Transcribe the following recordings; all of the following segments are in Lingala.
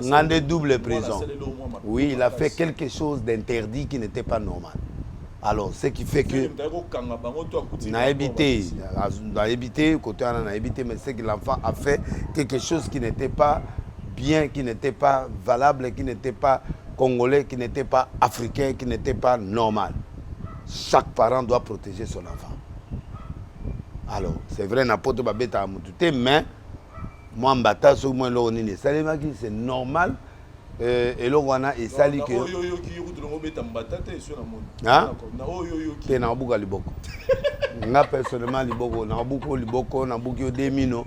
Nga nde double prison. Oui, il a fait quelque chose d'interdit qui n'était pas normal. Alors, ce qui fait que nayebi te, nayebi te, côté wana nayebi te, mais c'est que l'enfant a fait quelque chose qui n'était pas bien, qui n'était pas valable, qui n'était pas congolais, qui n'était pas africain, qui n'était pas normal. Chaque parent doit protéger son enfant. Alors, c'est vrai, na poto babeta mutu te, mais mwa mbata soki mwa eloko nini esalemaki, c'est normal. Eloko wana esali ke te nakobuka liboko. Nga personnellement, liboko nakobuka yo, liboko nabuki yo demino,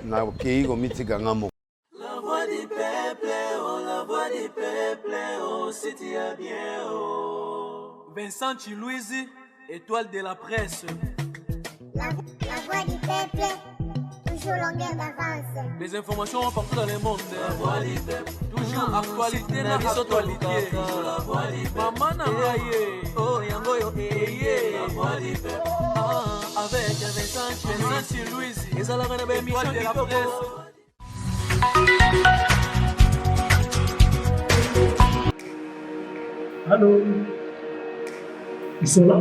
nakei komitika nga moko. La voix du peuple, oh la voix du peuple, oh si tu as bien, oh. Vincent Chiluizi, étoile de la presse. La voix du peuple, toujours longueur d'avance. Des informations partout dans le monde. La voix du peuple, Toujours actualité na actualité. Toujours la voix du peuple. Maman na ngai ye. Oh yango yo Eye. La voix du peuple. Ah, avec Vincent Chiluizi, Ezalaka na ba émission étoile de la kitoko. presse. Allô? Ils sont là?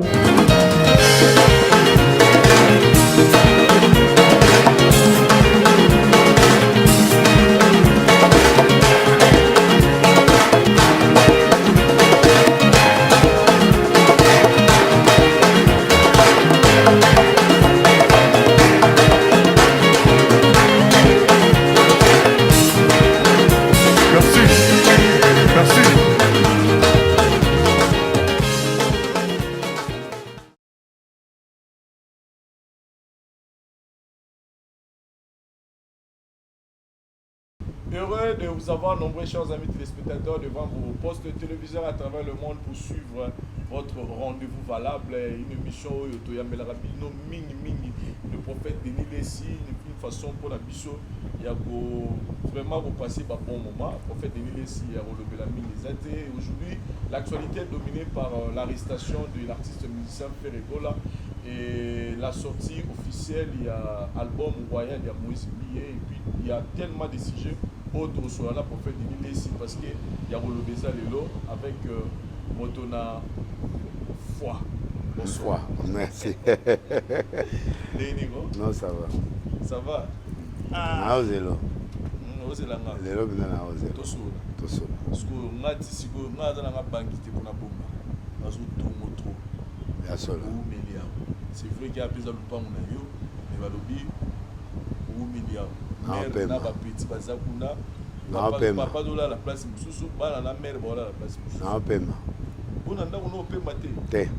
Merci. Merci. Heureux de vous avoir, nombreux chers amis téléspectateurs, devant vos postes téléviseurs à travers le monde pour suivre votre rendez-vous valable, une émission oyo toyambelaka bino mingi mingi le prophète Denis Lessi, une façon pour la biso ya ko vraiment kopasser ba bon moment. Prophète Denis Lessi ya kolobela mingi eza te. Aujourd'hui, l'actualité est dominée par l'arrestation de l'artiste musicien Ferre Gola et la sortie officielle ya album royal ya Moïse Mbiye. Et puis il y a tellement de sujets autres sur la prophète Denis Lessi, parce que ya koloba eza lelo avec moto na foi. Bonsoir. Merci. Ndenge Non, ça va. Ça va? Naozelo. Ozelanga. Lelo mpenza naozelo. Tosola. Tosola. Sikoyo nga ti sikoyo nga aza nanga banki te mpona bomba, nazotongo trop. Ya solo. Oumeli awa, c'est vrai ke apesa lupango na yo, mais balobi oumeli awa. Mare na bapeti baza kuna. Naopema. Papa azolala place mosusu, bana na mare baolala place mosusu. Naopema. Mpona ndako no opema te? Te.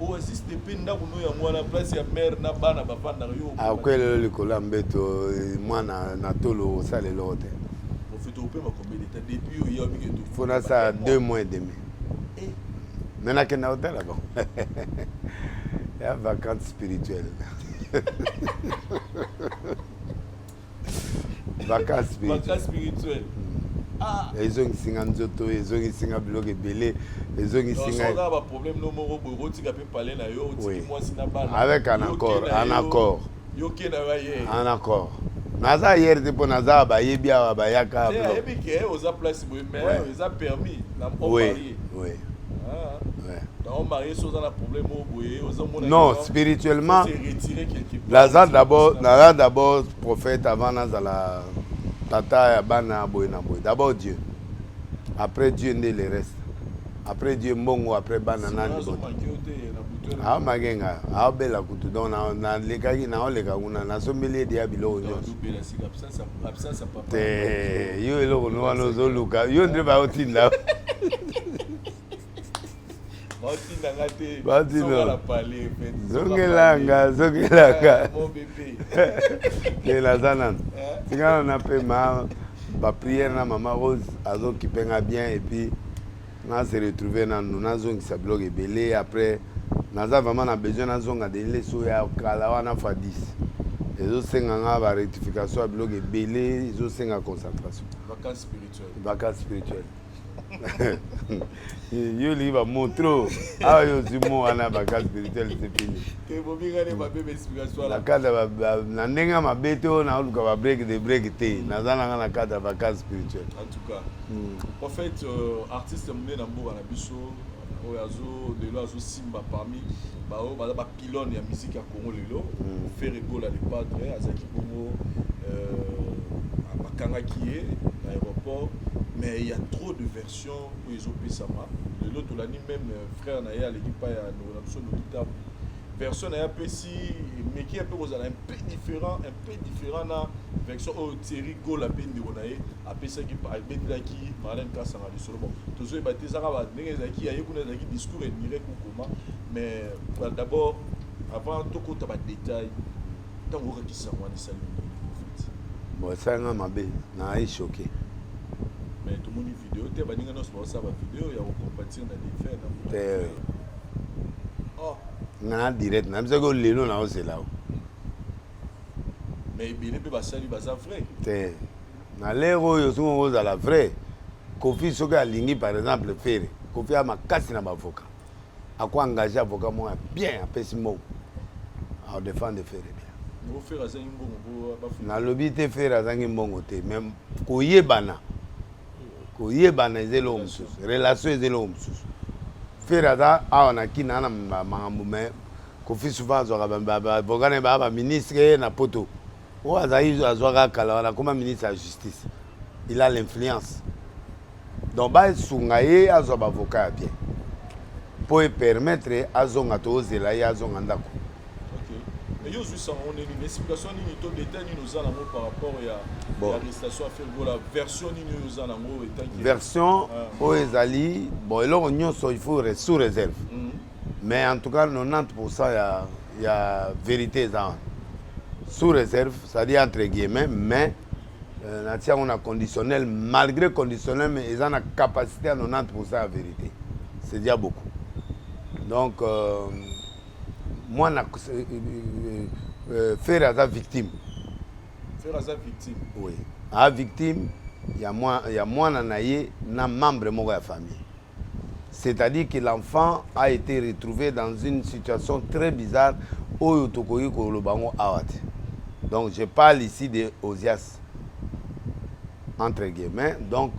Oasis te mpe ndako no yango wana, place ya mare na bana bavandaka, yo opema te. Akwelelo likolo ya mbeto, mwana na tolo, osala eloko te. Prophète, opema combien de temps depuis oyo ya bike? Fo nasala 2 mois et demi. Me nakenda kotala bango ya vacance spirituelle, vacance spirituelle. Vacance spirituelle, ah. Ezongisinga nzoto, ezongisinga biloko ebele, ezongisinga. Kaka baproblème no moko boye, otika mpe pale na yo, otiki mwasi na bana. Avec un accord, un accord. Yo ke na yo aye. Un accord. Naza yere te mpo naza bayebi awa bayaka. Ayebi ke oza place boye, mais eza permis na Oui, oui. Ah. Donc marié, so oza na problème oyo boye, ozomona. Non, spirituellement retirer quelque part. Naza d'abord prophète avant nazala tata ya bana boye na boye. D'abord Dieu, après Dieu nde le reste, après Dieu mbongo, après bana nani. Aomakenga aobela kutu, donc nalekaki, naoleka kuna, nasombeli ede ya biloko nyonso te. Yo eloko no wana ozoluka, yo nde baotinda. Baotinda, zongelanga, zongelanga te. Naza nano, tikana na pema baprière na mama Rose, azokipe nga bien, et puis na se retrouve nanu, nazongisa biloko ebele. Après naza vraiment na besoin nazonga Denis oyo ya kala wana fois 10. Ezosenga nga barectification ya biloko ebele, ezosenga concentration. Vacance spirituelle. Vacance spirituelle. Yo olingi ba mots trop. Awa yo ozwi mot wana ba cas spirituel, c'est fini. Na cadre na ndenge ya mabe te, oyo naoluka ba break de break te, naza nanga na cadre ya ba cas spirituel. En tout cas, prophète, artiste monene na mboka na biso oyo azo lelo azosimba parmi baoyo baza bapylône ya musique ya Congo lelo, Ferre Gola le Padre, azalaki bongo, bakangaki ye na aéroport, mais il y a trop de versions oyo ezopesama lelo. Tolandi même frère na ye aleki pa ya ndeko na biso Nokita, version na ye apesi emeki mpe kozala un peu différent, un peu différent na version oyo Thierry Gola mpe ndeko na ye apesaki, abetelaki Marlène Kasanga lisolo. Bon, tozoyeba te ezaka ndenge ezalaki ya ye kuna, ezalaki discours indirect ou comment. Mais d'abord, avant tokota badétail, ntango okaki sango wana, esali nini, prophète? Bon, esalinga mabe, naai choqué. Mais tomoni video te, baninga nyonso baosala bavideo ya kocompatir na défunt na Te. Oh. Nga na direct nayebisaki oyo lelo naozela o. Mais ebele mpe basali baza vrai. Te, na lere oyo soki ozala vrai, Kofi soki alingi, par exemple Ferre, Kofi ya makasi na baavocat, ako engage avocat moko ya bien, apesi mbongo, aodéfendre Ferre bien. Ngo Ferre azangi mbongo po bafuta? Nalobi te Ferre azangi mbongo te, mais koyebana, koyebana eza eloko mosusu, relation eza eloko mosusu. Ferre aza awa na kina na makambo, mais Kofi souvent azwaka baavocat na ye, baa baministre na poto oyo azali, azwaka kala wana, akoma ministre ya justice, il a l'influence. Donc basunga ye azwa baavocat ya bien mpo epermettre azonga, tozela ye azonga ndako. Ok, mais yo ozwi sango nini, explication nini to détail nini oza nango par rapport ya Bon. ya arrestation ya Ferre Gola? Version nini oyo oza nango etanki? Version Ah. oyo ezali bon, eloko nyonso il faut sous réserve, mais en tout cas 90 ya vérité eza wana, sous réserve, c'est-à-dire entre guillemets, mais natia yango na conditionnel. Malgré conditionnel, mais eza na capacité ya 90 ya vérité, c'est déjà beaucoup. Donc mwana Ferre aza victime. Ferre aza victime? Oui, aza victime ya mwana na ye na membre moko ya famille. C'est-à-dire que l'enfant a été retrouvé dans une situation très bizarre oyo tokoki koloba yango awa te. Donc je parle ici de Osias, entre guillemets. Donc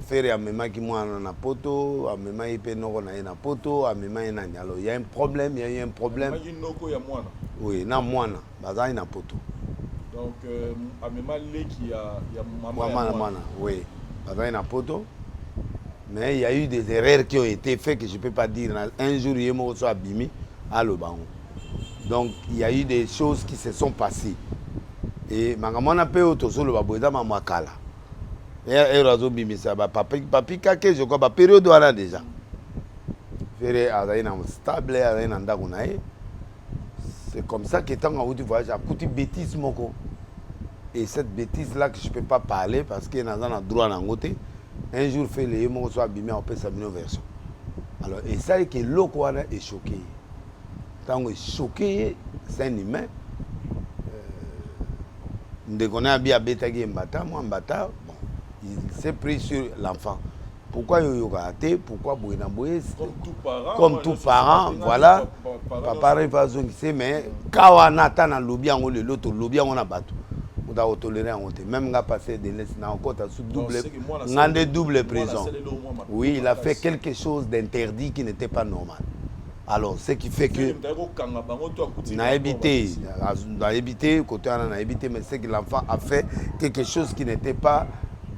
Ferre amemaki mwana na poto, amemaki mpe noko na ye na poto, amemaki nani. Alors il y a un problème, il y a eu un problème. Amemaki noko ya mwana? Oui, na mwana bazalaki na poto. Donc amema leki ya mama ya mwana. Mwana. Mwana, oui, bazalaki na poto, mais il y a eu des erreurs qui ont été faites que je peux pas dire. Un jour ye moko so abimi, aloba yango. Donc il y a eu des choses qui se sont passées et makambo wana mpe oyo tozoloba boye eza mambo ya kala. Ero azobimisa bapapi papi kake, je crois bapériode wana déjà Ferre azali na stable, azali na ndako na ye. C'est comme ça que ntango awuti voyage, akuti bêtise moko, et cette bêtise là que je peux pas parler parce que naza na droit nango te. Un jour Ferre ye moko so abimi, akopesa bino version. Alors esali ke eloko wana echoquer ye. Ntango echoquer ye, c'est un humain, ndeko na ye abi abetaki ye mbata, mwa mbata. Bon, il s'est pris sur l'enfant: pourquoi yo oyokaka te, pourquoi boye na boye? Comme tout parent. Comme tout parent, voilà, papa arrive, azongise. Mais ka wana, ata nalobi yango lelo, tolobi yango na bato, moto akotolérer yango te. Même nga passé Denes na okota sous double, nga nde double prison. Oui, il a fait quelque chose d'interdit qui n'était pas normal. Alors ce qui fait que nayebi te, nayebi te côté wana, nayebi te, mais c'est que l'enfant a fait quelque chose qui n'était pas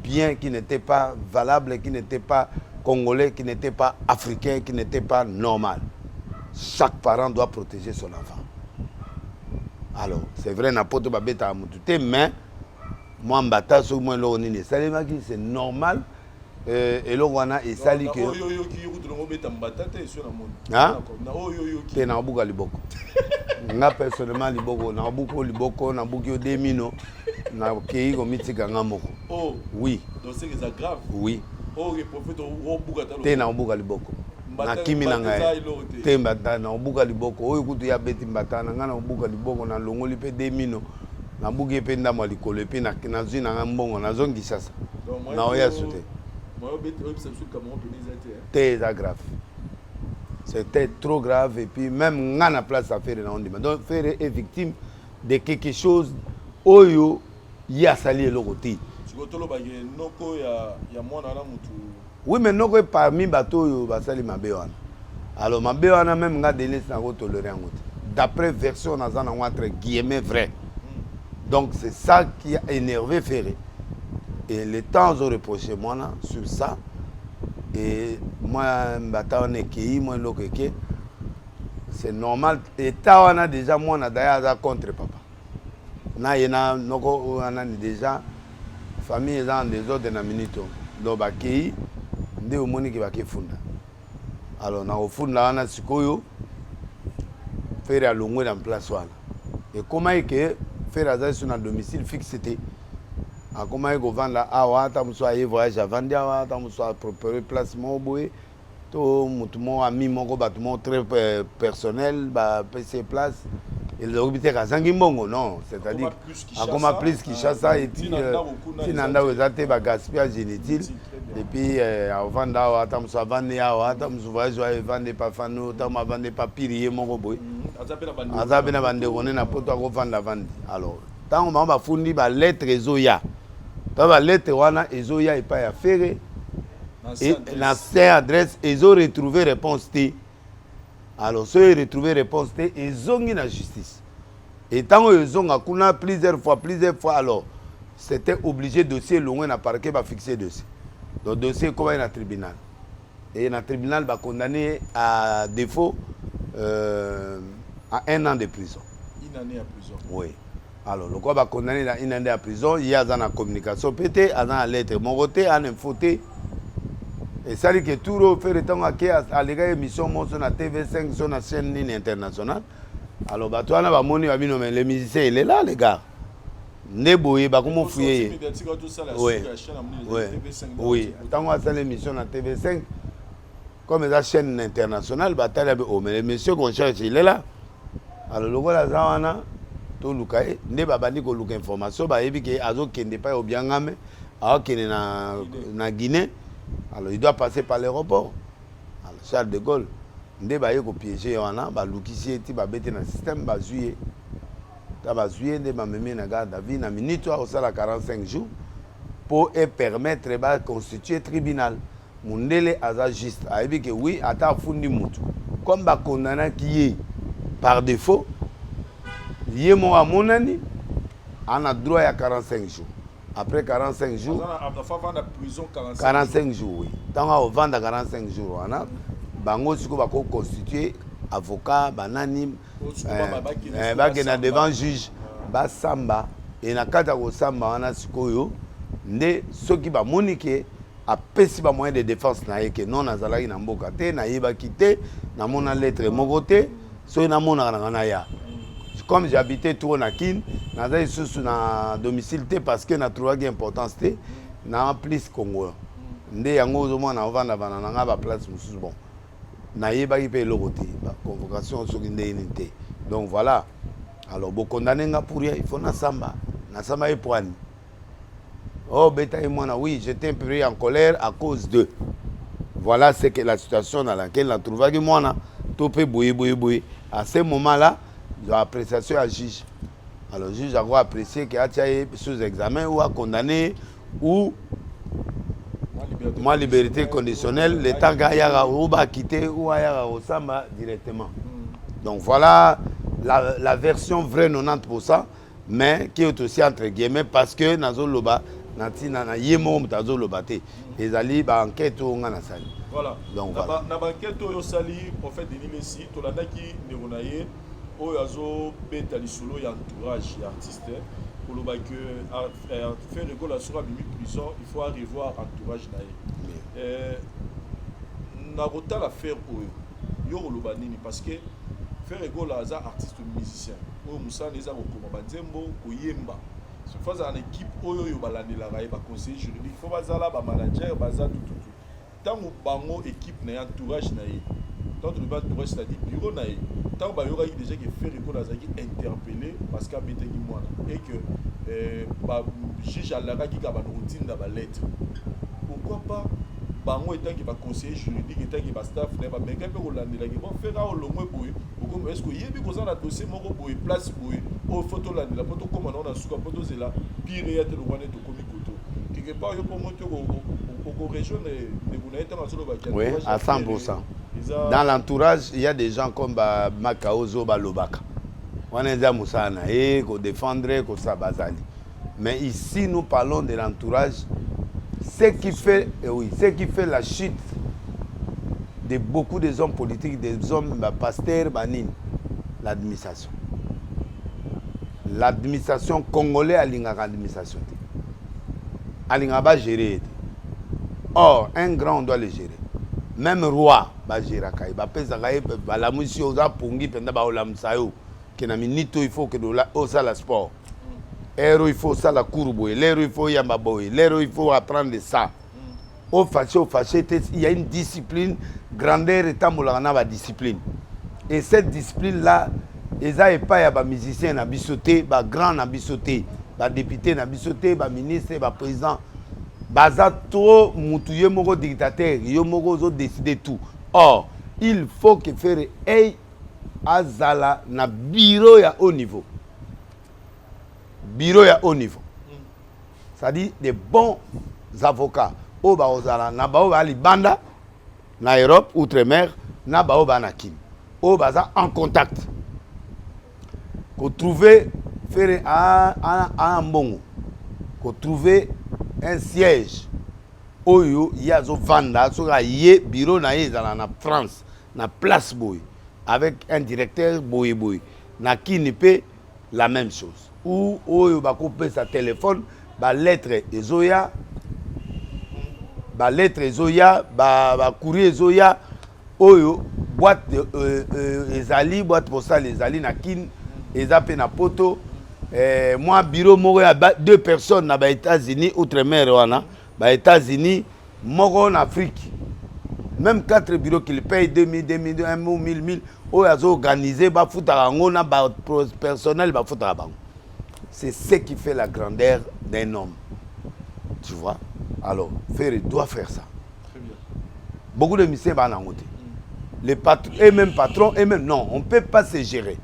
bien, qui n'était pas valable, qui n'était pas congolais, qui n'était pas africain, qui n'était pas normal. Chaque parent doit protéger son enfant. Alors c'est vrai, na poto babetaka motu te, mais mwa mbata, soki mwa eloko nini esalemaki, c'est normal. Eloko wana esali ke te nakobuka liboko. Nga personnellement, liboko nakobuka oyo, liboko nabuki yo demino, nakei komitika nga moko. Oh. Oui. Oui. Te, nakobuka liboko, nakimi na ngai te. Mbata, nakobuka liboko oyo kutu ya beti mbata na ngai, nakobuka liboko, nalongoli mpe demino. Nabuki ye mpe ndambo ya likolo et puis nazwi na nga mbongo, nazongi Kinshasa, naoya su te. Te, eza grave, c'était trop grave. Et puis même nga na place ya Ferre, na ondima. Donc Ferre est victime de quelque chose oyo ye asali eloko te. Sikoyo tolobaki noko ya mwana wana mutu? Oui, mais noko e parmi bato oyo basali mabe wana. Alors mabe wana, même nga Denis, nakotolérer yango te, d'après version naza nango, entre guillemets vrai. Donc c'est ça qui a énervé Ferré et le temps azoreproche mwana sur ça. Et mwa mbata wana ekei, mwa eloko eke, c'est normal. État wana déjà, mwana daya aza contre papa na ye na noko wana ni déjà famille eza en désordre na minute oyo. Donc bakei nde omoniki bakefunda. Alors na kofunda wana sikoyo, Ferre alongwe na place wana. Ekomaki ke Ferre aza so na domicile fixe te, akomaki kovanda awa, ata mosusu aye voyage, avandi awa, ata mosusu apropre place moko boye, to motu moko, ami moko, bato moko très personnel bapesi ye place. Elobi te azangi mbongo, non, c'est-à-dire akoma plus Kinshasa et puis ntina ndako eza te, bagaspillage inutile. Et puis avanda awa, ata mosu avandi awa, ata mosu voyage oyo evandi epa fani, ata mo avandi epa piri ye moko boye, aza mpe na bandeko nde na poto, akovanda avandi. Alors ntango bango bafundi, balettre ezoya mpe balettre wana ezoya epai ya Ferre na se adresse, ezoretrouve réponse te. Alors soki eretrouve réponse te, ezongi na justice. Et ntango oyo ezonga kuna plusieurs fois, plusieurs fois, alors c'était obligé, dossier elongwe na parquet, bafixe dossier. Donc dossier ekomaki na tribunal et na tribunal bacondamné à défaut à un an de prison. Une année à prison. Oui. Alors lokola bacondamné na une année ya prison, ye aza na communication mpe te, aza na lettre moko te, ana info te. Esali ke tour oyo Ferre, ntango ake alekaki émission moko so na TV5, so na chaîne nini internationale, alors bato wana bamoni babino, mais le musicien, il est là, les gars, nde boye bakomofuye ye. Oui, ntango asala émission na TV5, comme eza chaîne internationale, batali abe: oh, mais le monsieur qu'on cherche, il est là. Alors lokola aza wana, toluka ye. Nde babandi koluka information, bayebi ke azokende epai obiangame, aokende na Guinée. Alors il doit passer par l'aéroport, alors Charles de Gaulle. Nde baye kopiéger ye wana, balukisi ye ti babete na système, bazwi ye. Ta bazwi ye, nde bamemi ye na garde à vue. Na minute oyo akosala 45 jours mpo epermettre baconstitue tribunal. Mondele aza juste, ayebi ke oui, ata afundi mutu, comme bakondanaki ye par défaut, ye moko amonani ana droit ya 45 jours. Après 45 jours, 45 jours, oui, ntango akovanda 45 jours wana, bango sikoyo bakoconstitue avocat, banani, bakenda devant juge, basamba. E na kati ya kosamba wana sikoyo nde soki bamoni ke apesi bamoyen de défense na ye ke non, nazalaki na mboka te, nayebaki te, namona lettre moko te, soki namonaka nanga naya, comme j'habitais trop na Kine, naza lisusu na domicile te parce que natrouvaki importance te na plus Congo. Nde yango ozomona ovandavanda na nga baplace mosusu. Bon, nayebaki mpe eloko te, baconvocation soki ndenge nini te. Donc voilà, alors bokondane nga pour rien, il faut nasamba. Nasamba ye poani, oh, beta ye mwana. Oui, j'étais un peu en colère à cause de voilà c'est que la situation dans laquelle natrouvaki mwana to mpe boye boye boye. À ce moment là, appréciation ya juge. Alors juge ako apprécier ke atia ye sous examen ou acondamné ou mwa liberté conditionnelle, le temps qu'ayaka ou bakite ou ayaka kosamba directement. Donc voilà la version vraie, 90%, mais qui est aussi entre guillemets parce que nazoloba na ntina na ye moko, moto azoloba te, ezali baenquête oyo nga nasali. Voilà. Donc na voilà. Na baenquête oyo osali, prophète Denis Lessi, tolandaki ndeko na ye oyo azobeta lisolo ya entourage ya artiste, koloba ke Ferre Gola soki abimi prison, il faut revoir entourage na ye. Na kotala Ferre oyo, yo koloba nini? Parce que Ferre Gola aza artiste musicien oyo mosala eza kokoma banzembo, koyemba. Faut azala na équipe oyo oyo balandelaka ye, baconseiller juridique, faut bazala bamanager, baza tututu. Ntango bango équipe na ye, entourage na ye, Tant tolobi entourage, c'est-à-dire bureau na ye. Ntango bayokaki déjà que Ferre Gola azalaki interpellé parce que abetaki mwana et que bajuge alakaki kaka bando kotinda balettre, pourquoi pas bango etanke baconseiller juridique, etanke bastaff na ye, bameka mpe kolandelaki: bon, Ferre aolongwe boye, okomi, est ce que oyebi koza na dossier moko boye, place boye oyo faut tolandela mpo tokóma nango na suka, mpo tozela pire ya te lokwa nde tokomi koto quelque part? Yo mpo mo te okorejoindre ndeko na ye ntango azolobaki? Oui, à 100%. Dans l'entourage, il y a des gens comme ba Makaozo, balobaka wana eza mosala na ye kodéfendre, kosala bazali. Mais ici, nous parlons de l'entourage. Ce qui fait, eh oui, ce qui fait la chute de beaucoup des hommes politiques, des hommes, bapasteur, banini, l'administration. L'administration congolais alingaka administration te, alingaka bagérer ye te. Or un grand, on doit le gérer. Même roi, bagéraka ye, bapesaka ye, balamusi yo, oza pongi mpenza, baolamusa yo ke na minute oyo il faut okende osala sport, heure oyo il faut osala cours boye, l'heure oyo il faut oyamba boye, l'heure oyo il faut apprendre ça. Ofâcher, ofâcher te, il y a une discipline. Grandeur etambolaka na badiscipline, et cette discipline là eza epai ya bamusicien na biso te, bagrand na biso te, badéputé na biso te, baministre, baprésident. Baza trop mutu ye moko dictateur, yo moko ozodécide tout. Or il faut que Ferre ey azala na bureau ya haut niveau, bureau ya haut niveau, c'est-à-dire des bons avocats oyo bakozala na baoyo baa libanda na Europe, outre-mer, na baoyo baa na Kini, oyo baza en contact kotrouver Ferre aa mbongo, kotrouver un siège oyo ye azovanda. Soki aye, bureau na ye ezala na France, na place boye, avec un directeur boye boye. Na Kini mpe la même chose, ou oyo bakopesa téléphone, balettre ezoya, balettre ezoya, bacourrier ezoya, oyo boîte ezali, boîte postale ezali na Kini, eza mpe na Poto, mwa bureau moko ya deux personnes na baÉtats-Unis, outre-mer wana, baÉtats-Unis, moko na Afrique, même quatre bureaux qu'il paye 2000, 2000, 1 1000, 1000, oyo azoorganiser, bafutaka yango na bapersonnel, bafutaka bango. C'est ce qui fait la grandeur d'un homme, tu vois. Alors Ferre doit faire ça. Très bien. Beaucoup de musiciens bana yango te. Les patrons et même patron et même, non, on peut pas se gérer.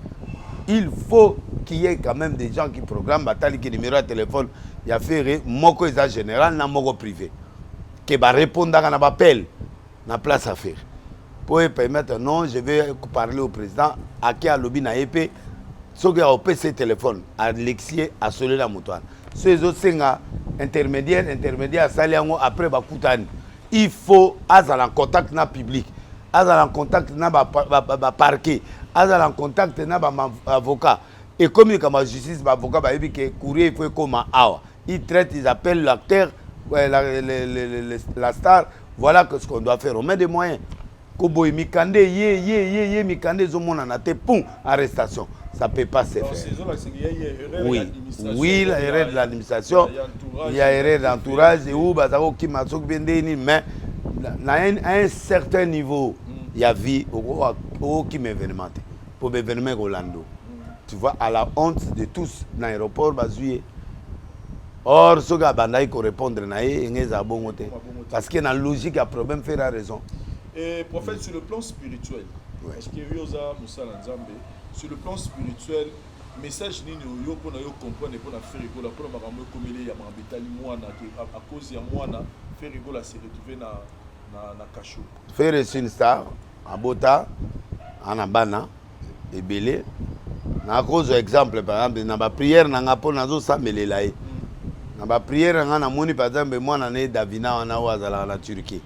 Il faut qu'il y ait quand même des gens qui programment. Bataliki numéro ya téléphone ya Ferre, moko eza général na moko privé, ke barépondaka na baappel na place ya Ferre po permettre: non, je vais parler au président. Ake, alobi na ye mpe, soki akopesa ye téléphone, alexi ye, asolela moto wana. So ezosenga intermédiaire, intermédiaire asali yango, après bakutani. Il faut azala en contact na public, azala en contact na baparquet, azala en contact na baavocat. Ekomi likambo ya justice, baavocat bayebi ke courrier il faut ekóma awa, ils traitent, ils appellent l'acteur, la star. Voilà que ce qu'on doit faire, on met des moyens. Koboye mikanda ye ye ye ye, mikanda ezomonana te, pum, arrestation, ça peut pas se Donc, faire. c'est ça, c'est qu'il y a une erreur Oui, d'administration. oui, l'erreur de l'administration, il y a erreur d'entourage et où baza kokima soki mpe ndeni. Mais na un certain niveau ya vie, okokima événement te, mpo baévénement ekolanda. Tu vois, à la honte de tous, na aéroport bazwi ye. Or soki abandaki korépondre na ye, enge ezala bongo te, parce que na logique ya problème, Ferre a raison. Et prophète, sur le plan spirituel, parce que yo oza mosala Nzambe, sur le plan spirituel, message nini oyo mpona yo comprendre mpona Ferre Gola, mpona makambo ekomeli ya makambo etali mwana, ke à cause ya mwana, Ferre Gola se retrouvé na cachot? Ferre c'est une star, abota ana bana ebele. Nakozwa exemple, par exemple, na baprière na nga, mpo nazosambelela ye na baprière na nga, namoni par exemple mwana na ye Davina wana oyo azalaka na Turquie.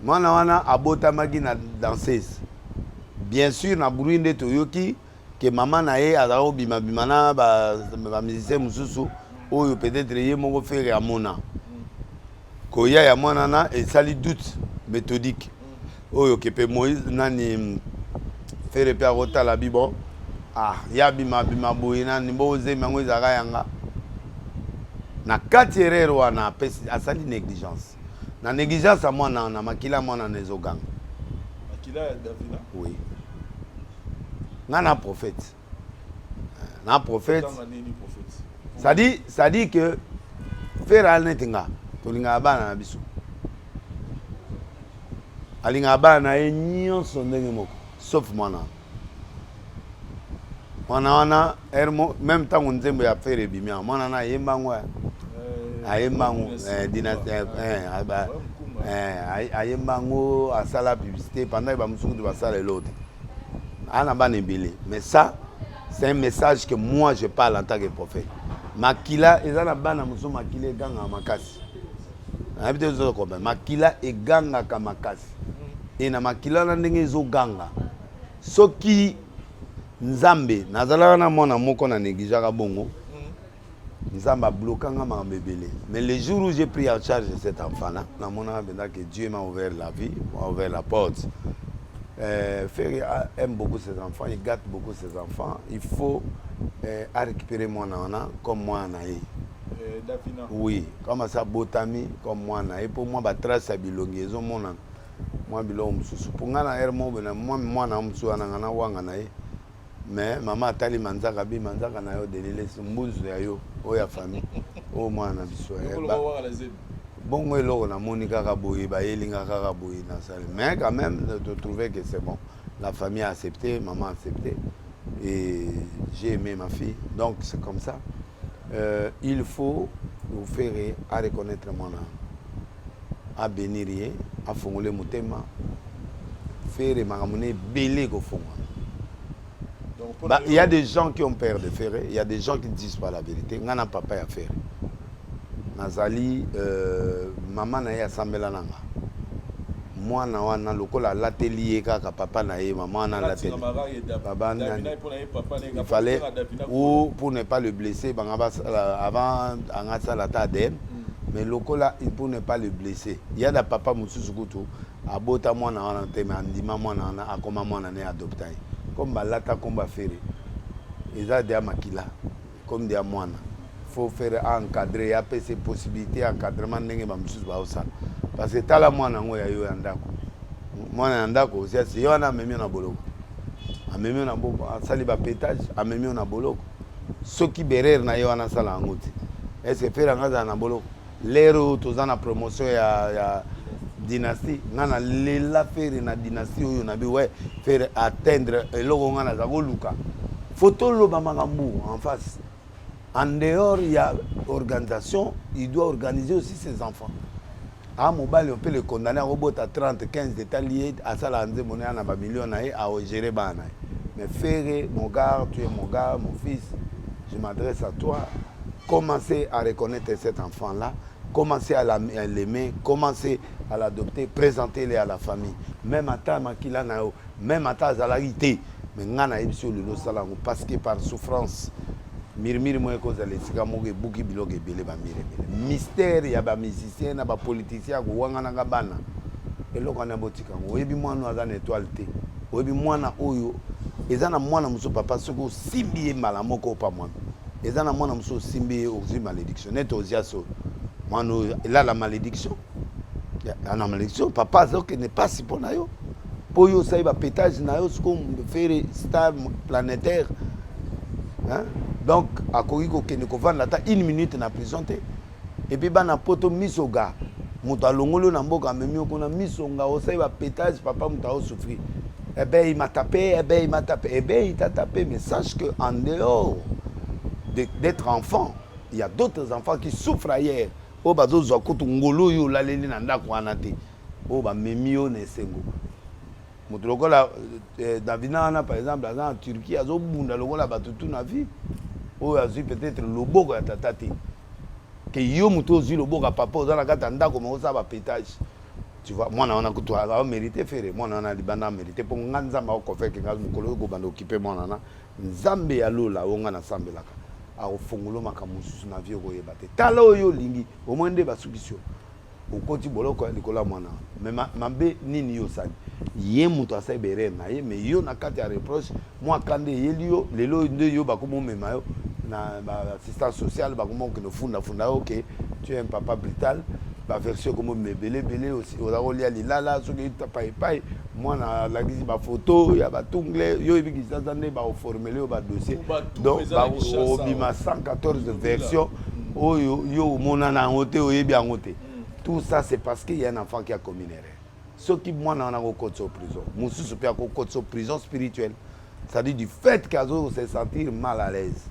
Mwana wana abotamaki na danseuse. Bien sûr, na bruit nde toyoki ke mama na ye azalaka kobimabima na bamusicien mosusu oyo peut-être ye moko Ferre amona. Koya ya mwana na esali doute méthodique oyo ke mpe Moïse nani, Ferre mpe akotala bi bon, ah, ya bimabima boye nani mbo ozemi yango ezalaka yanga na kati. Erreur wana apesi, asali négligence. Na négligence ya mwana wana, makila ya mwana na ezoganga. Makila ya Davina. Oui, nga na prophète, na prophète. Tanga nini, prophète? Ça dit que Ferre ali neti nga, tolingaka bana na biso, alingaka bana na ye nyonso ndenge moko, sauf mwana wana. Mwana wana même ntango nzembo ya Ferre ebimi awa, mwana wana ayemba yango, ayemba yango, dynastie, ayemba yango, asala publicité pendant bamosusu kutu basala eloko te. Aa na bana ebele, mais ça, c'est un message que moi je parle en tant que prophète. Makila eza na bana mosusu, makila egangaka makasi. Nayebi te, ozokomprendre? Makila egangaka makasi. E na makila wana, ndenge ezoganga, soki Nzambe nazalaka na mwana moko na négligeaka bongo, Nzambe ablokanga makambo ebele. Mais le jour où j'ai pris en charge cet enfant là, namonaka mpenza que Dieu m'a ouvert la vie, m'a ouvert la porte. Ferre aime beaucoup ses enfants, il gâte beaucoup ses enfants. Il faut à récupérer mwana wana comme mwana na ye. Davina. Oui, comme ça botami comme mwana ye, mpo mwa batrace ya bilongi ezomonana, mwa biloko mosusu. Mpo ngai na ere moko boye na mwa mwana mosusu wana, ngai nawanga na ye, mais mama atali manzaka, bi manzaka na yo delelesi mbunzu ya yo oyo ya famille oyo mwana na biso. Lokolo waka na zemi. Bongo eloko namoni kaka boye, bayelinga kaka boye nasali, mais quand même de trouver que c'est bon, la famille a accepté, maman a accepté et j'ai aimé ma fille. Donc c'est comme ça, il faut vous faire à reconnaître mwana, abénir ye, afongole motema. Ferre, makambo na ebele ekofongwana. Bah, il y a des gens qui ont peur de Ferre, il y a des gens qui ne disent pas la vérité. Nga na papa ya Ferre. Nazali mama na ye asambela na nga. Mwana wana lokola alateli ye kaka papa na ye, mama wana alateli. Baba nani? Il fallait ou pour ne pas le blesser, banga basala avant anga sala ta ADN. Mais lokola pour ne pas le blesser. Il y a da papa mosusu kutu abota mwana wana te, mais andima mwana wana, akoma mwana ne, adopta ye. Comme balata komba Ferre, eza deya makila, comme deya mwana, faut faire encadrer, apesa possibilité ya encadrement ndenge bamosusu baosala, parce que tala mwana yango ya yo ya ndako, mwana ya ndako osiasi ye wana, amemi yo na boloko, amemi yo na boko, asali bapétage, amemi yo na boloko. Soki berere na ye wana asala yango te, est ce que Ferre anga azala na boloko? Lere oyo toza na promotion ya dynastie, nga nalela Ferre na dynastie oyo, nabi we Ferre atteindre eloko nga naza koluka. Faut toloba makambo en face. En dehors ya organisation, il doit organiser aussi ses enfants. A mobali, on peut le condamner, akobota 30, 15, etali ye, asalaka nzembo na ye na bamillion na ye, aogere bana na ye. Mais Ferre, mon gars, tu es mon gars, mon fils, je m'adresse à toi: commencez à reconnaître cet enfant là, commencez à l'aimer, commencez à l'adopter, présentez-le à la famille. Même ata makila na yo, même ata azalaki te, mais nga nayebi so lelo osala yango, parce que par souffrance mirimiri moko ekozala esika moko ebuki biloko ebele, bamire ebele, mystère ya bamusicien na bapoliticien ya kowanganaka bana. Eloko wana botika yango. Oyebi mwana oyo aza na étoile te, oyebi mwana oyo eza na mwana mosusu, papa, soki osimbi ye mbala moko opa mwana eza na mwana mosusu, osimbi ye, ozwi malédiction. Neti ozias oyo, mwana oyo elala malédiction ana malédiction, papa azokende mpasi mpo na yo, mpo oyo osali bapétage na yo. Siko Ferre, star planétaire, hein? Donc akoki kokende kovanda ata une minute na prison te. Et puis bana poto misoga, moto alongoli oyo na mboka, amemi yo kuna, misonga, osali bapétage, papa, moto aosouffrir. Eh ben, il m'a tapé, eh ben, il m'a tapé, eh ben, il t'a tapé, mais sache que en dehors d'être enfant, il y a d'autres enfants qui souffrent ailleurs, oyo bazozwa kutu ngolu oyo olaleli na ndako wana te, oyo bamemi yo na esengo. Moto lokola Davina wana, par exemple, aza na Turquie, azobunda lokola bato tu na vie, oyo azwi peut-être loboko ya tata te, ke yo moto ozwi loboko ya papa, oza na kati ya ndako, ma osala bapétage. Tu vois, mwana wana kutu amérité. Ferre, mwana wana libanda amérité, mpo nga Nzambe akofeke nga mokolo oyo kobanda okipe mwana wana. Nzambe ya lola oyo nga nasambelaka akofongola makambo mosusu na vie, okoyeba te. Tala oyo olingi omoi nde basukisi yo, okoti boloko ya likolo ya mwana wana. Mais mabe nini yo osali? Ye moto asali berere na ye, mais yo na kati ya reproche, mwa kanda eyeli yo. Lelo nde yo bakoma omema yo na baassistance sociale, bakoma okende ofundafunda yo ke tu es un papa brutal. Baversion ekomi ebele ebele. Oza kolia lilala, soki epai mwana alakisi bafoto ya batungle, yo oyebi Kinshasa nde baoformele yo badossier, donc obima 114 version oyo yo omonana yango te, oyebi yango te. Tout ça, c'est parce qu'il y a un enfant qui a commis une erreur. Soki mwana wana akokotisa prison, mosusu mpe akokotisa prison spirituelle, c'est-à-dire du fait qu'azo se sentir mal à l'aise.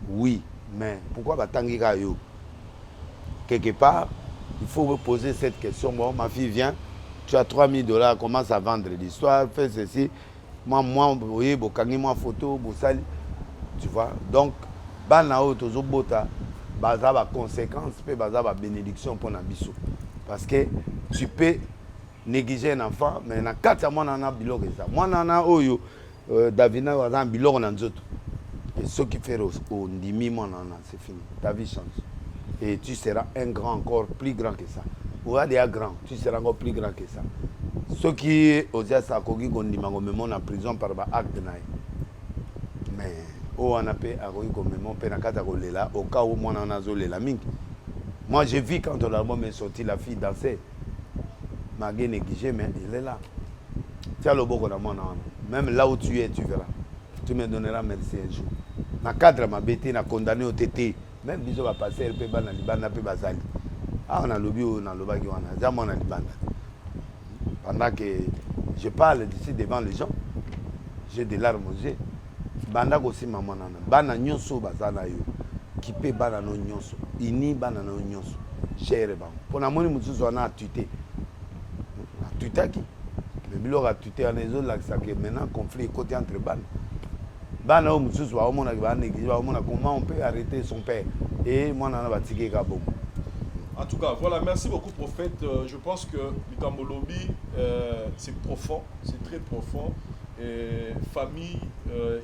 Oui, mais pourquoi batangi kaka yo? Quelque part, il faut me poser cette question. Bon, ma fille vient, tu as 3000 $, commence à vendre l'histoire, fais ceci. Moi, oye, bokangi moi photo, bosali. Tu vois? Donc, bana oyo tozobota baza ba conséquence mpe baza ba bénédiction mpona biso, parce que tu peux négliger un enfant, mais na kati ya mwana wana biloko eza. Mwana wana oyo Davina oyo aza na biloko na nzoto. Et soki Ferre ondimi mwana wana, c'est fini, ta vie change et tu seras un grand, encore plus grand que ça. Oya déjà grand, tu seras encore plus grand que ça. Soki Ozias akoki kondima komema na prison par baacte na ye, mais oyo wana mpe akoki komema mpe na kati ya kolela, au cas où mwana wana azolela mingi. Moi, j'ai vu quand l'album est sorti, la fille dansait, malgré négligé, mais il est là. Tia loboko na mwana wana, même là où tu es, tu verras, tu me donneras merci un jour. Na cadre mabe te, na condamné yo te te. Même biso bapasteur mpe bana libanda mpe bazali awa. Nalobi oyo nalobaki wana, eza mwana libanda. Pendant que je parle d'ici devant les gens, j'ai des larmes aux yeux. Banda kosimba mwana wana, bana nyonso oyo baza na yo, kipe bana no nyonso, ini bana na yo nyonso, gère bango. Mpo namoni mosusu wana atute, atutaki, mais biloko atute wana ezolakisa ke maintenant conflit ekoti entre bana. Bana oyo mosusu baomonaki banéglige, baomona comment on peut arrêter son père, et mwana wana batiki eka bongo. En tout cas, voilà, merci beaucoup, prophète. Je pense que likambo olobi, c'est profond, c'est très profond. Et famille,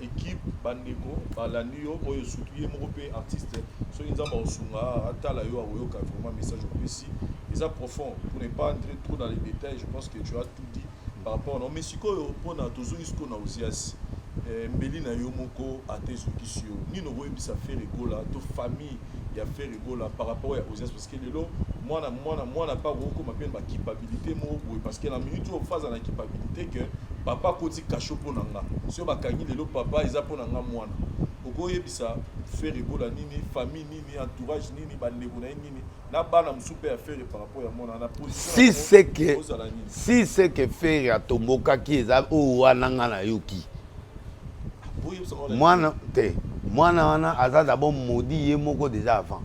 équipe, bandeko, balandi yo, oyo surtout ye moko pe artiste, soki Nzambe akosunga, atala yo, akoyoka vraiment message opesi. Eza profond. Pour ne pas entrer trop dans les détails, je pense que tu as tout dit par rapport na. Mais sikoyo mpona tozongi sikoyo na Ozias, mbeli na yo moko ata ezokisi yo nini, okoyebisa Ferre Gola to famille ya Ferre Gola par rapport ya Ozias? Parce que lelo mwana mwana mwana mpe akokoma mpe na baculpabilité moko boye, parce que na minute oyo faza na culpabilité que papa akoti cachot mpo na nga, soki bakangi lelo papa, eza mpo na nga mwana. Okoyebisa Ferre Gola nini, famille nini, entourage nini, bandeko na ye nini, na bana mosusu mpe ya Ferre par rapport ya mwana na position? Si c'est que ozala nini? Si c'est que Ferre atombokaki, eza oyo wana nga nayoki. Boyebisa ngo na- Mwana te, mwana wana aza d'abord maudit ye moko déjà avant.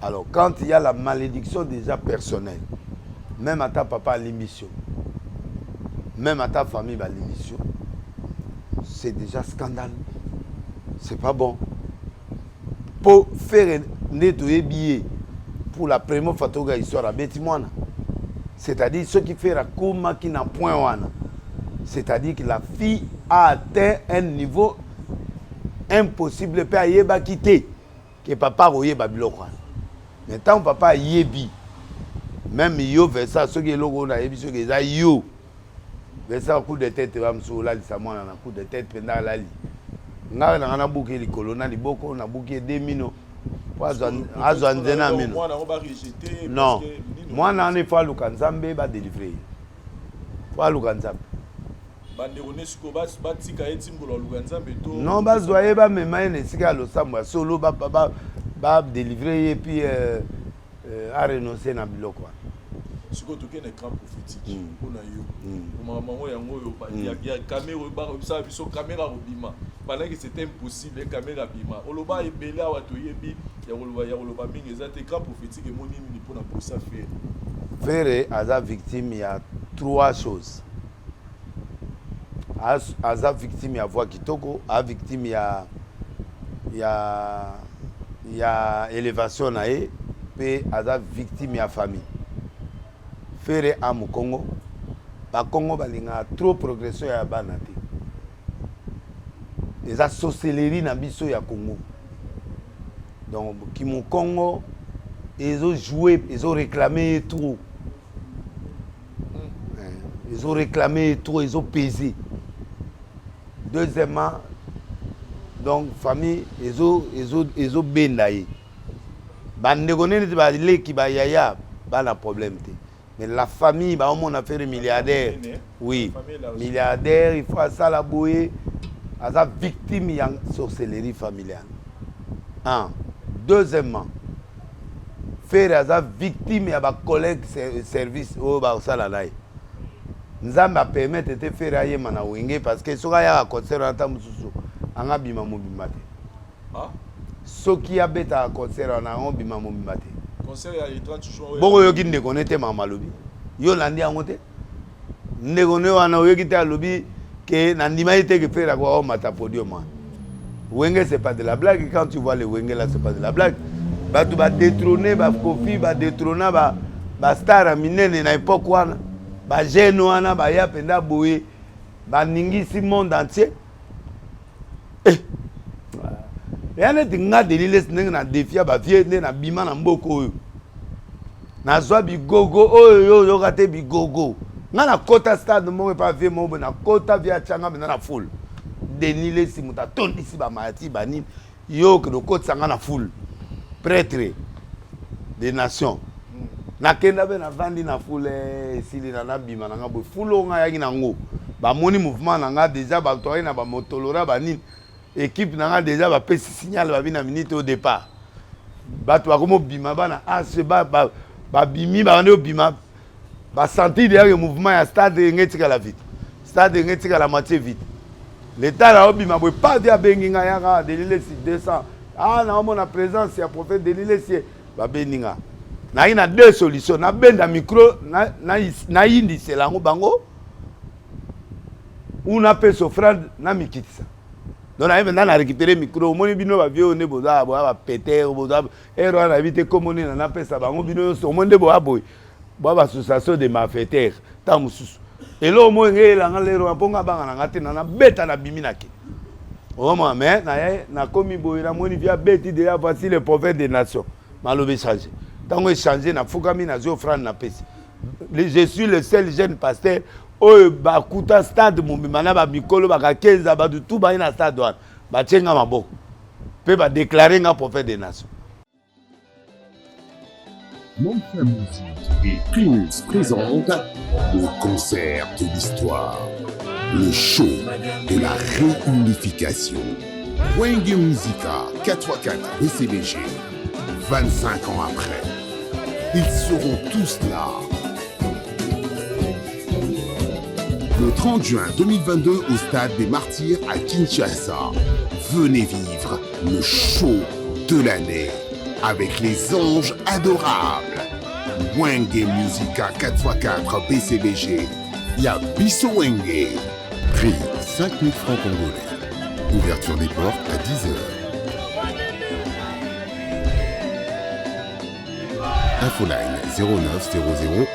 Alors quand il y a la malédiction déjà personnelle, même ata papa alimbisi yo, même ata famille balimbisi yo, c'est déjà scandale, c'est pas bon. Mpo Ferre nde toyebi ye, pour la première fois toyoka histoire abeti mwana. C'est-à-dire soki Ferre akomaki na point wana, c'est-à-dire que la fille a atteint un niveau impossible, mpe ayebaki te ke papa akoyeba biloko wana. Mais ntango papa ayebi, même yo Vincent, soki eloko oyo nayebi, soki eza yo Vincent, coup de tête bamosusu olalisa mwana na coup de tête mpenza, alali ngai na ngai, nabuki likolo na liboko, nabuki ede mino po azwa nzela ya mino. Mwana yango barejeter? Non, mwana wana ifo aluka Nzambe badélivre ye, po aluka Nzambe. Bandeko ne sikoyo batika ye timbolo aluka Nzambe to? Non, bazwa ye, bamema ye na esika ya losambo ya solo, badélivre ye, puis arenonce na biloko wana. Sikoyo tokende na écran prophétique. Mpona yo, makambo yango yango oyo ya caméra oyo bakosala biso, caméra kobima pendant que c'était impossible caméra bima, oloba ebele awa, toyebi ya koloba, ya koloba mingi eza te. Écran prophétique emoni nini mpona posa Ferre? Ferre aza victime ya trois choses. Aza victime ya voix kitoko, aza victime ya élévation na ye, mpe aza victime ya famille. Ferre a mokongo, bakongo balingaka trop progression ya bana te. Eza sorcellerie na biso ya Congo. Donc kimokongo ezojoue, ezoréclame ye trop, ezoréclame ye trop, ezopese. Deuxièmement, donc famille ezobenda ye. Bandeko nde neti baleki bayaya bana problème te. Mais la famille baomona Ferre milliardaire. Oui, milliardaire, il faut asala boye. Aza victime ya sorcellerie familiale. Un. Deuxièmement, Ferre aza victime ya ba collègues service oyo basala na ye. Nzambe a permettre te Ferre ayema na Wenge parce que soki ayaka concert wana ata mosusu anga bima mobimba te. Ah? Soki abetaka concert wana yango bima mobimba te. Concert ya le 30 juin. Boko yoki ndeko ne te mama alobi. Yo landi yango te? Ndeko ne wana oyoki te alobi ke nandimaki te ke Ferre akoka komata podium wana. Wenge c'est pas de la blague quand tu vois le Wenge là c'est pas de la blague. Bato ba détrôner ba Koffi ba détrôna ba ba star ya minene na époque wana ba jeune wana baya mpenza boye baningisi monde entier. Eh! Ya neti nga Denis Lessi ndenge na defia ba vieux nde na bima na mboka oyo. Nazwa bigogo oyo yo oyoka te bigogo. Nga na kota stade moko epa vieux moko boye na kota vieux atia nga mpenza na foule. Denis Lessi moto atondisi ba martyrs ba nini yo okende okotisa nga na foule. Pretre des nations. Nakenda mpe navandi na foule esili na nabima na nga boye foule oyo nga ayaki na ngo bamoni mouvement na nga deja bato ayaki na bamotolora banini équipe na nga deja bapesi signal babi na minute au départ bato bakomi obima bana ase babimi babandi obima basentir deja ke mouvement ya stade enge etikala vite stade enge etikala moitié vite leta na obima boye padi abengi nga yaka Denis Lessi 200 ah naomona présence ya prophète Denis Lessi babendi nga nayaki na deux solutions nabenda micro nayindisela yango bango ou napesa offrande namikitisa donc naye mpenza na récupéré micro omoni bino bavieux oyo nde boza boya bapeter boza ere wana nayebi te kombo nini napesa bango bino nyonso omoni nde boya boye boya baassociation de malfaiteurs ntango mosusu eloko moko enge eyelanga lero wana mpo nga abanga na nga te na nabeta nabimi nake omona mais naye nakomi boye namoni vie abeti deja voici le prophète des nations maloba echange ntango echange nafukami nazwi offrande napesi je suis le seul jeune pasteur oyo bakuta stade mobimba na bamikolo bakakenza bato tu baye na stade wana batie nga maboko mpe badeklare nga prophète des nations. Mansa Musique et Primus présentent le concert de l'histoire, le show de la réunification. Wenge Musica 4x4 BCBG, 25 ans après, ils seront tous là. Le 30 juin 2022 au stade des Martyrs à Kinshasa. Venez vivre le show de l'année avec les anges adorables. Wenge Musica 4x4 BCBG. Ya Biso Wenge. Prix 5000 francs congolais. Ouverture des portes à 10h. Infoline 09 00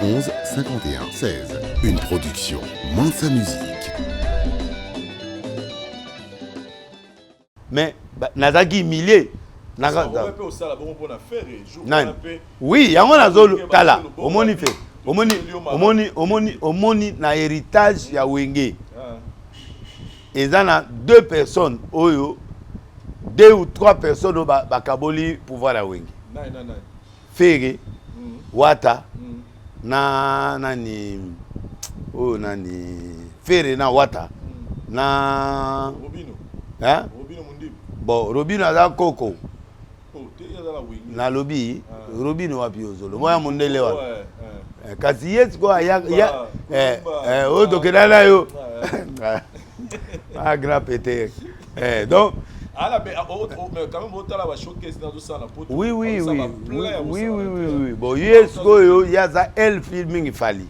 11 51 16. Une production Mansa Musique. Mais nazalaki humilie. Nani? Oui, yango nazo tala, omoni fe, omoni omoni omoni omoni na héritage ya Wenge. Ah. Eza na deux personnes oyo deux ou trois personnes oyo bakaboli pouvoir ya Wenge. Nani nani nani? Ferre, Wata na nani oyo nani Ferre na Wata na Robino. Hein? Robino Mundibu. Bon, Robino aza koko. Oh, te aza na Wenge. Nalobi ah. Robino wapi ozolo? Moya mondele wana. Ouais, eh, kasi ye sikoyo aya ya eh, eh, oyo tokenda na yo. Ah grand péter. Eh, donc Ah, mais, ah, oh, oh, mais quand même, otala ba showcase na zosala na poto. Oui, oui, oui. Oui, oui, oui, oui, oui. Bon, ye sikoyo ye aza el film mingi Fally.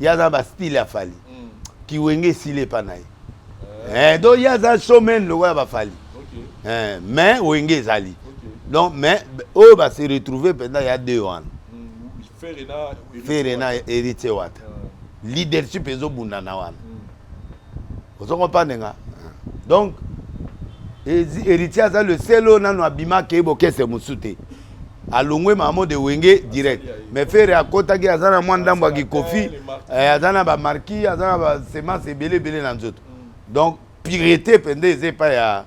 Ye aza ba style ya Fally. Kiwenge esili epa na ye. Eh, donc ye aza showman lokola ba Fally. Okay. Eh, mais Wenge ezali. Okay. Donc mais oyo ba se retrouver mpenza ya deux wana. Ferre na Ferre na Héritier Wata. Leadership ezobundana wana. Ozo comprendre nga? Donc Héritier aza le seul oyo nanu abima akei bokese mosusu te. Alongwe mamo de Wenge direct. Mais Ferre akotaki aza na mwa ndambo ya kikofi, eh, aza na ba marquis, aza na ba semence ebele ebele na nzoto. Donc pureté mpenza eza epai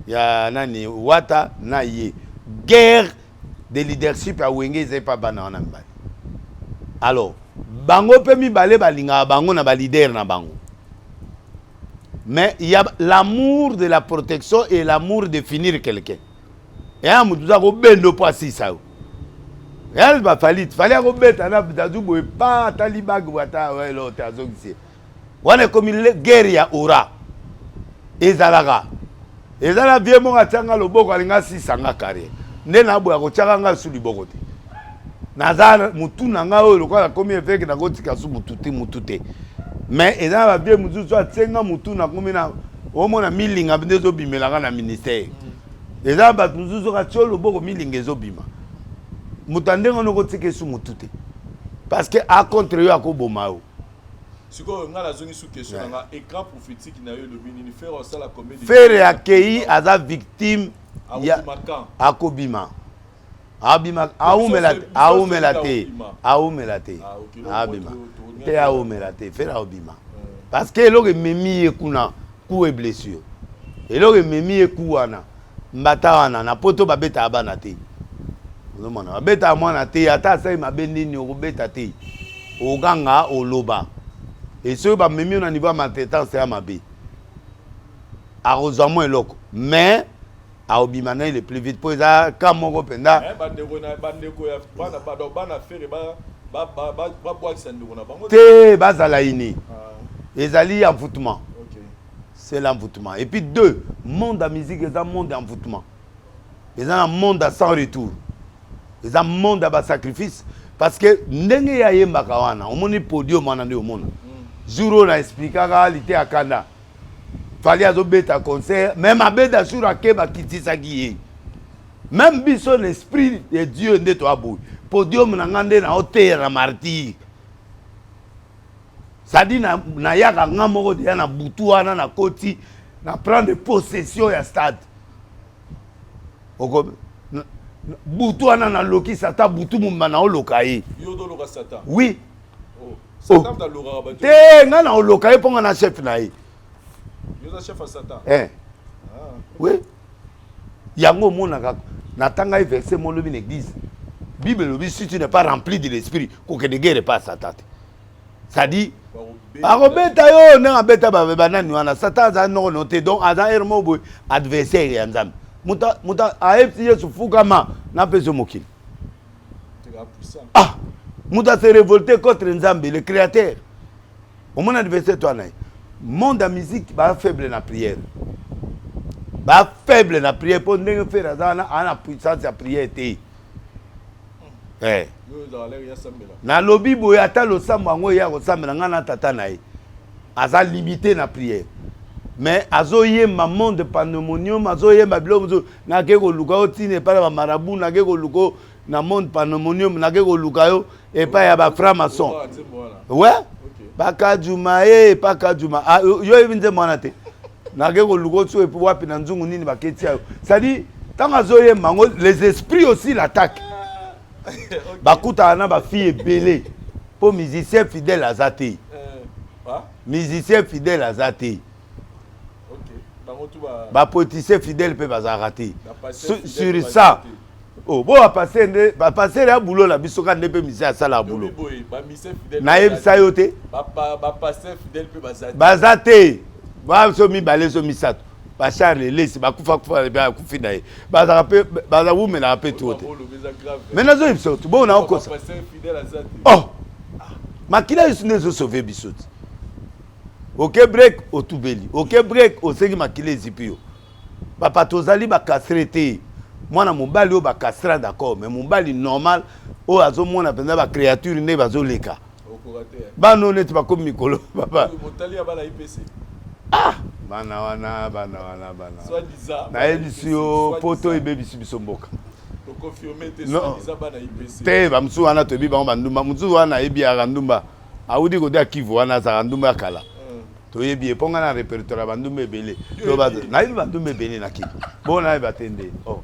ya nani Wata na ye. Guerre de leadership ya Wenge eza epa bana wana mibale. Alors bango mpe mibale balingaka bango na ba leader na bango. Mais il y a l'amour de la protection et l'amour de finir quelqu'un. Eya moto oza kobenda mpo asisa yo. Eyali ba Fally, Fally akobeta na Dadju boye pa atali bague boye ata eloko te azongisi ye. Wana ekomi guerre ya aura. Ezalaka. Eza na vieux moko atia nga loboko alinga asisa nga carrière. Nde naboya kotiaka nga su liboko te. Naza mutu na nga oyo lokola nakomi eveke nakotika su mutu te mutu te. Mais eza na ba vieux mosusu atie nga mutu nakomi na omona milinga nde ezobimela nga na ministère. Eza na bato mosusu soki atie loboko milinga ezobima. Moto ya ndenge wana okotika ye su mutu te. Parce que a contre yo akoboma yo. Sikoyo nga nazongi su question na nga, ecran prophetique na yo elobi nini? Ferre asala combien de Ferre akeyi aza victime ya akobima abima aumela aumela te aumela te ah, abima te aumela te Ferre akobima parce que eloko ememi ye kuna coup et blessure eloko ememi ye coup wana mbata wana na poto babetaka bana te ozomona babetaka mwana te ata asali mabe nini okobeta te Oganga oloba et soki ba memi yo na niveau ya maltraitance ya mabe akozwa mwa eloko mais akobima naye le plus vite po eza cas moko mpenza. Mais bandeko na bandeko ya bana ba donc bana Ferre ba ba ba ba babwakisa ndeko na bango te bazala ini ah. Ezali envoûtement okay. C'est l'envoûtement et puis deux monde ya musique eza monde ya envoûtement eza na monde ya sans retour. Eza monde ya ba sacrifice parce que ndenge ye ayembaka wana omoni podium wana nde omona jour oyo na explikaka liteya kanda Fally azobeta concert mais mabeda sur ake bakitisaki ye meme biso na esprit de Dieu nde toa boye podium na nga nde naoteya na martyr sadi nayaka nga moko deya na butu wana nakoti na prendre possession ya stade Oko butu wana naloki satan butu mobimba naoloka ye. Yo ozoloka satan? Oui. Oh. Satan oh. alokaka bato. Te nga naoloka ye mpo nga na chef na ye. Yo oza chef ya satan? Eh. Ah. Oui. Yango omonaka natanga ye verset moko lobi na église. Bible elobi si tu n'es pas rempli de l'esprit kokende guerre epai ya satan te. C'est-à-dire akobeta yo ndenge abeta banani wana satan aza noko no te donc aza heure moko boye adversaire ya nzambe moto ayebisi yesu fukama napesa yo mokili ah moto ase révolte contre nzambe le créateur omoni adversaire to ana ye monde ya musique ba faible na prière ba faible na prière mpo ndenge fere aza wana aa na puissance ya prière te Eh. Nalobi boye ata losambo yango ye akosambela ngai na tata na ye aza limite na prière mais azoyemba monde pandemonium azoyemba biloko mosusu nake koluka yo ntina epai ya bamarabu nake koluka yo na monde pandemonium nake koluka yo epai ya bafranc maçon we bakajuma ye pakajuma ah, yo oyebi nzembo wana te nake koluka oso epo wapi na nzungu nini baketia yo cestadire ntango azoyemba yango les esprits aussi l'attaque bakutana na bafille ebele mpo musicien fidèle aza te eh, musicien fidèle aza te bapoliticien fidèle mpe bazalaka te sur ça Oh, bo ba pasteur nde ba pasteur ya boulot na biso ka nde pe musicien asala boulot. Nayebisa yo te. Ba pasteur fidèle pe baza te. Baza te. Ba so mibale so misato. Ba Charles Lesi bakufa kufa ba kufi na ye. Bazaka pe baza wumelaka pe trop te. Mais nazo yebisa yo te. Bo na okosa. Oh. Makila yesu nde ezo sauver biso te. Oke break otubeli. Oke break osengi makila ezipi yo. Papa tozali ba castre te mwana mobali oyo ba castra d'accord mais mobali normal oyo azomona mpenza ba créature nde bazoleka bana oyo neti bakomi mikolo papa ah bana wana bana wana bana nayebisi yo poto ebebisi biso mboka te bamosusu wana toyebi bango bandumba mosusu wana ayebi yaka ndumba awuti kote ya kivu wana azalaka ndumba ya kala Toyebi ye po nga na repertoire ya ba ndumba ebele. Nayebi ba ndumba ebele na kin. Bo nayeba te nde. Oh.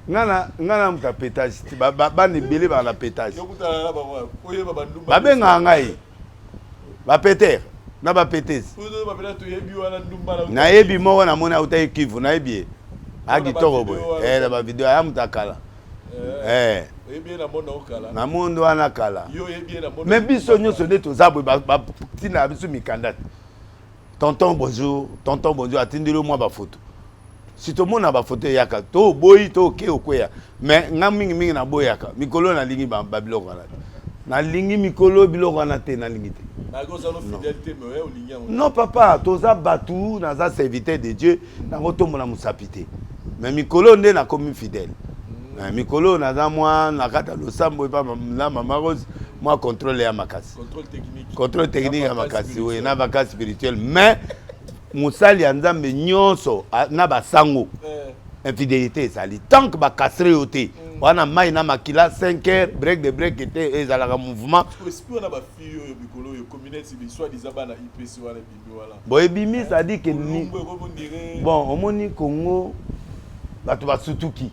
Nga na nga na mutu ya petage te. Ba bana ebele ba na petage. Babengaka ngai ba peter na ba petese. Nayebi moko namoni awutaki Kivu nayebi ye. A kitoko boye. Eh na ba video aya mutu ya kala. Eh. Na monde wana kala. Mais biso nyonso nde toza boye, batindaka biso mikanda te. Tonton bonjour, tonton bonjour, atindeli yo mwa bafoto. Si tomona bafoto eyaka, to oboyi to oke okweya. Mais nga mingimingi naboyaka. Mikolo nalingi babiloko wana te. Nalingi mikolo biloko wana te, nalingi te. Non papa, toza batu, naza serviteur de Dieu, nakotombola mosapi te. Mais mikolo nde nakomi fidèle. Mm. Mikolo naza mwa na kati ya losambo epa na mama Rose, mwa contrôle ya makasi. Contrôle technique. Contrôle technique ya makasi, oui, na vacances spirituelle. Mais mosali ya Nzambe nyonso na basango. Eh. Infidélité ezali tant que bacastre yo te. Wana mai na makila 5 heures break de break te, ezalaka mouvement. Bon, ebimi, c'est-à-dire que ni bon, omoni Congo bato basutuki,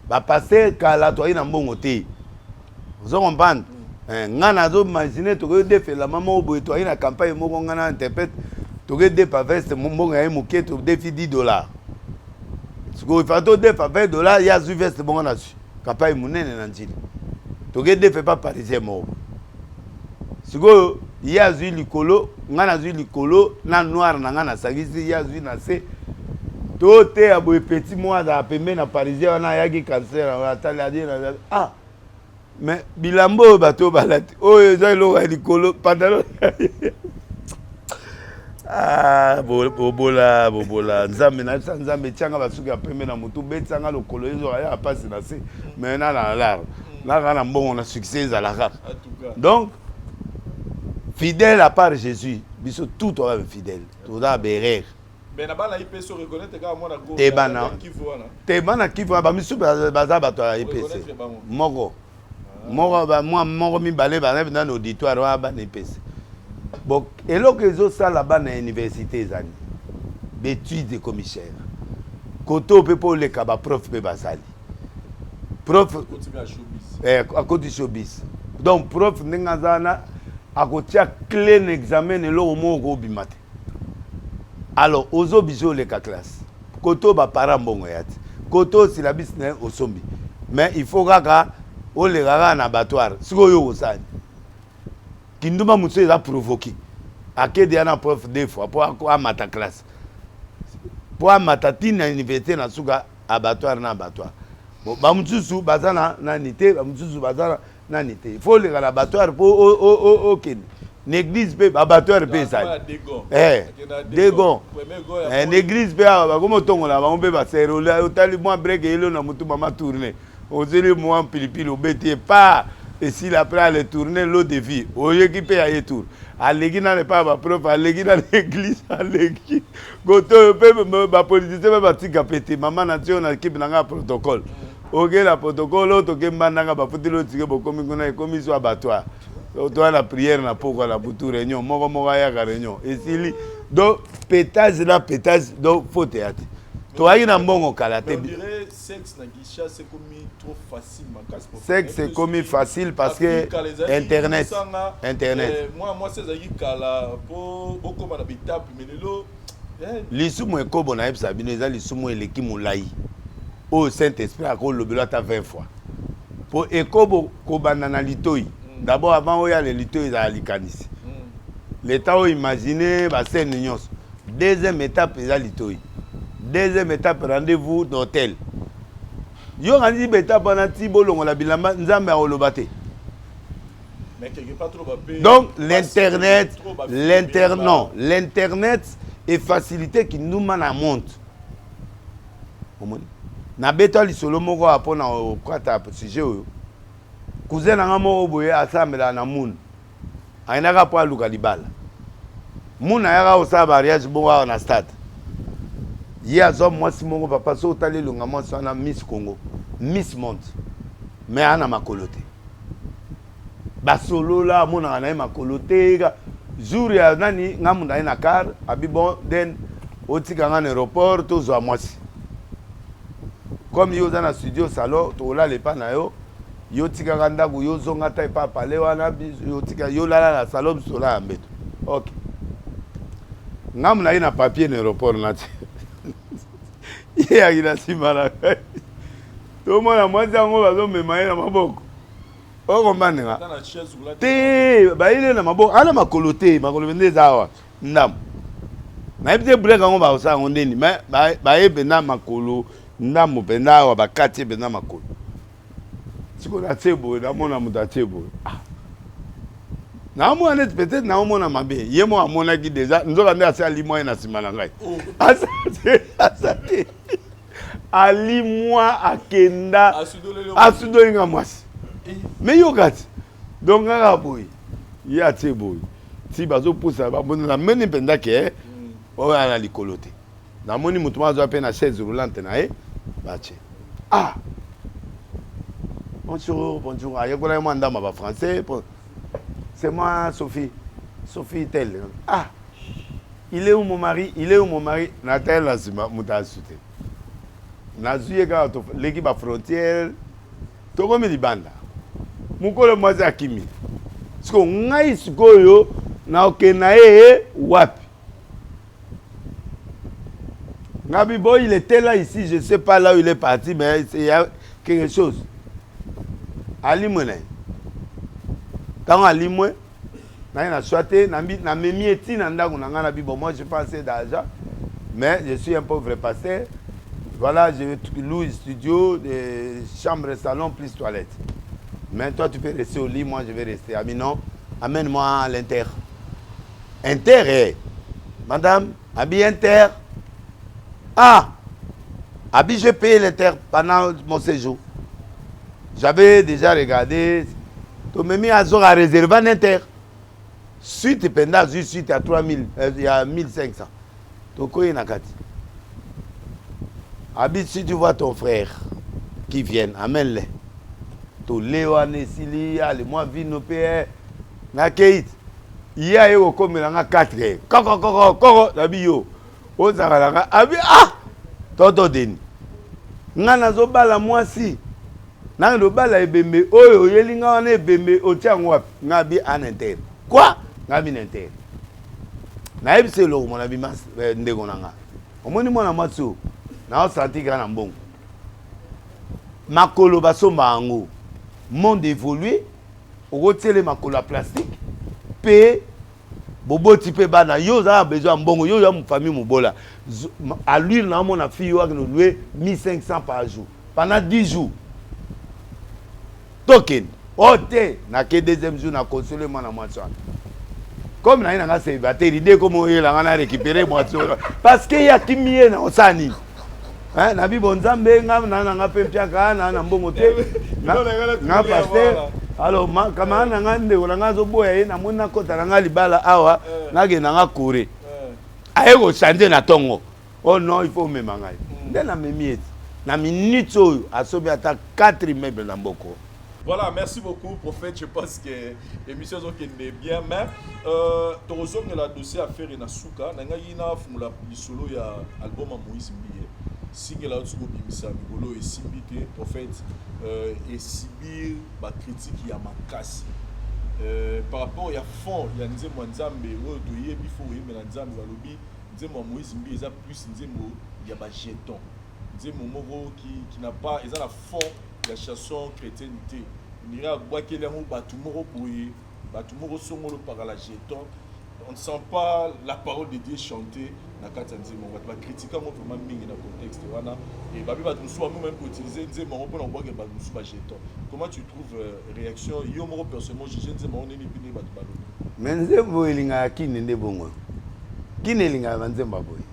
bapaster kala toyaki na mbongo te, ozo comprendre. Nga nazo imagine tokoki defela mama oyo boye, toyaki na campagne moko, nga na interprète, tokoki defa veste, mbongo ya ye moke, todefi 10 dollars. Sikoyo ifa todefa 20 dollars, ye azwi veste bongo, nazwi campagne monene na Njili, tokoki defa epa parisien moko. Sikoyo ye azwi likolo, nga nazwi likolo na noir na nga nasangisi, ye azwi na se. Toteya boye, petit moko azala pembeni na parisien wana, ayaki cancer, atali adi na ah, mais bilamba oyo bato oyo balati oyo eza eloko ya likolo, pantalon. Ah, bobola bobola Nzambe, nayebisa Nzambe, etianga basuki ya pembe na motu, betisanga lokolo, ezoka ya pasi na se, mais na na lar naka na mbongo na succès ezala kaka. Donc fidèle à part Jésus, biso tout toza fidèle, toza berere. Mais na bana IPC, reconnaître kaka mwana go. Te, bana te, bana Kivu, bamisusu baza bato ya IPC. Moko moko, mwa moko, mibale baza mpenza na auditoire wana, bana IPC. Bon, eloko ezosala bana ya université ezali baétude ekomi cher. Kote oyo mpe mpo oleka baprof mpe bazali prof akoti showbiz. Donc prof ndenge aza wana, akotia clé na examen na eloko moko kobima te. Alors ozo obligé oleka classe. Kote oyo baparent mbongo ya te, kote oyo syllabus na ye osombi, mais il faut kaka oleka kaka na abattoir. Sikoyo oyo okosala kindumba mosusu eza provoqué, akende ya na prof deux fois mpo amata classe, mpo amata ntina université, na suka abattoir na abattoir. Bon, bamosusu baza na nani te, bamosusu baza na nani te, il faut oleka na abattoir mpo okende na église mpe abattoir mpe ezali degon na église mpe. Awa bakomi otongola bango mpe basere, otali mwa break eyeli na motu, mama tourne, ozeli mwa pilipili, obeti ye pa esili. Après ale tourne l'eau de vie, oyeki mpe ya ye tour, aleki nano epai ya baprof, aleki nano église, aleki kote oyo mpe bapoliticien mpe batika pe te. Mama na tio na ekipe na ngai ya protocole, oke na protocole oyo toke mbandanga, bafuteli otike, bokomi kuna, ekomi so abattoir, toya na prière na pokwa, na butu réunion, moko moko ayaka, réunion esili. Donc pétage na pétage, donc faute ya te, toyaki na mbongo kala te. Sexe ekomi facile parce que internet, internet. Mwa mwasi ezalaki kala mpo bokóma na bitape, mais lelo Lisumu ekobo, nayebisa bino, eza lisumu eleki molai oyo Saint Esprit akolobela ata 20 fois, mpo ekobo kobanda na litoi d'abord. Avant oyo ale litoi, ezala likanisi, leta oyo imagine bascène nyonso. Deuxième étape eza litoi, deuxième étape rendez-vous d'hôtel. Yo kanisi baétape wana ti bolongola bilamba, Nzambe akoloba te. Donc l'internet, l'internet, non, l'internet efacilité kindumba na monde. Omoni, nabeta lisolo moko awa mpona okata sujet oyo. Cousin na nga moko boye asambelaka na munu, ayendaka mpo aluka libala. Munu ayaka kosala mariage bongo awa na stade. Ye azwa mwasi moko, papa, so otali elonga mwasi wana, Miss Congo, Miss Monde, mais aa na makolo te. Basolola, amonaka na ye makolo te. Jour ya nani, nga mundu aye na car, abi bon, den otika nga na aéroport, tozwa mwasi. Comme yo oza na studio salon, tokolala epa na yo, yo tikaka ndako, yo ozonga ata epa pale wana, yo tika, yo lala na salon, biso tolala mbeto. Ok, nga mundu aye na papier na aéroport, nati ye yaki na nsima na ngai. Tomona mwasi yango bazomema ye na maboko. Okombane nga te, bayile na maboko, ana makolo te, makolo mpenza eza awa ndambo. Nayebi te break yango bakosala yango ndeni, mais baye mpenza makolo ndambo mpenza awa, bakati ye mpenza makolo. Sikoyo natie boye, namona moto atie boye, ah. Naomona neti peut-être naomona mabe, ye moko amonaki deja, nzoka nde asi alimwa ye na nsima na ngai. Oh. Asa te alimwa, akenda asudoli nga mwasi eh. Me yoka ti donc kaka boye ye atie boye ti bazopusa, namoni mpenza ke oyo na likolo te, namoni moto moko azwa mpe na chaise roulante na ye batie. Ah, bonjour, bonjour, ayekolaki mwa ndambo ya bafrançais. C'est moi, Sophie, Sophie tel. Ah, il est où mon mari? Il est où mon mari? Natali na nsima, moto asu te. Nazwi ye kaka, toleki bafrontière, tokomi libanda, mokolo mwasi akimi. Siko ngai sikoyo nakokende na ye wapi? Ngabi bon, il était là ici, je sais pas là où il est parti, mais il y a quelque chose. Alimwe na ye. Ntango alimwe, naye na swa te, namemi ye ti na ndako na ngai. Nabi bon, moi je pas assez d'argent, mais je suis un pauvre pasteur. Voilà, je loue studio, de chambre, salon plus toilette. Mais toi, tu peux rester au lit, moi je vais rester. Abi non, amène-moi à l'inter. Inter, eh. Madame, abi inter. Ah, abi j'ai payé l'inter pendant mon séjour. J'avais déjà regardé. Tomemi azor à réserver un inter. Suite mpenza azwi suite ya 3000, ya 1500. Tokoyi na kati. Abi si tu vois ton frère qui vient, amène-le. Tole wana esili, ale mwa vino mpe eh, nakei ye aye kokomela nga 4 heures, koko koko koko. Nabi yo ozalaka na nga. Abi ah, toto Deni, nga nazobala mwasi, nanga lobala ebembe oyo oyeli nga wana, ebembe otia yango wapi? Nga abi en inter quoi, nga abi na inter. Nayebisa eloko mona bima ndeko na nga, omoni mwana mwasi oyo naosanti kaka na mbongo, makolo basomba yango, monde évolue, okotiele makolo ya plastique mpe boboti mpe bana. Yo oza na besoin ya mbongo, yo oza famille mobola. Allure na omona fille oyo akende louer 1500 par jour pendant 10 jours, tokende o te. Nake deuxième jour, na console mwana mwasi wana comme naye nanga célibataire, ide komo oyela nga na récupérer mwasi oyo parce que ye akimi ye na osala nini? Nabi bo Nzambe nga na nanga mpe mpiaka na mbongo te, nga pasteur. Alors camarade na nga, ndeko na nga azoboya ye, namoni nakɔta na nga libala awa, nakende na nga kore. Aye kochange na ntongo, oh non, il faut omema ngai. Nde namemi ete na minute oyo asombi ata 4 immeuble na mboko. Voilà, merci beaucoup, prophète. Je pense que l'émission est bien, mais tozongela dossier affaire na suka. Nangaki na fungula lisolo ya album ya Moïse Mbiye. Single auti kobimisa mikolo esimbi te, prophète, esibir ba critique ya makasi. Par rapport ya fond ya nzembo ya Nzambe oyo toyebi fo koyembela Nzambe, balobi nzembo ya Moïse Mbiye eza plus nzembo ya ba jeton. Nzembo moko qui n'a pas eza na fond ya chanson chrétienne te. Ndire abwakeli yango bato moko boye, bato moko songolo pakala jeton. On ne sent pas la parole de Dieu chanter na kati ya nzembo. Bato bacritique yango vraiment mingi na contexte wana et babi bato mosusu bango même koutiliser nzembo yango mpona kobwakela bato mosusu bajeton. Comment tu trouves réaction yo moko personnellement, juge nzembo yango ndeni mpe nde bato balobi? Mais nzembo elingaka kini nde bongo, kini elingaka banzembo ya boye.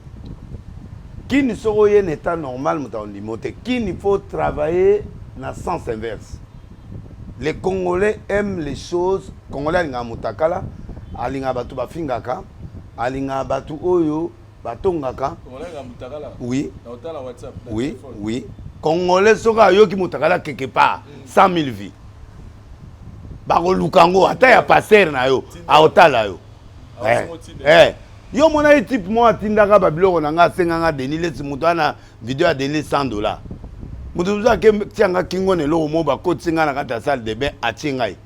Kini soki oye na état normal, moto akondima te. Kini faut travailler na sens inverse. Les Congolais aiment les choses. Congolais alingaka motakala, alingaka bato bafingaka, alingaka bato oyo batongaka. Oui oui, Congolais soki ayoki motakala quelque part, 100 000 vues bakoluka yango, ata ya pasteur na yo aotala yo. Eh. Yo mona ye type moko atindaka babiloko na nga, asenganga Denis Lesi, moto wana video ya Denis 100 $. Moto mosusu ake tianga kingo na eloko moko, bakotisi ngai na kati ya salle de bain, atie ngai,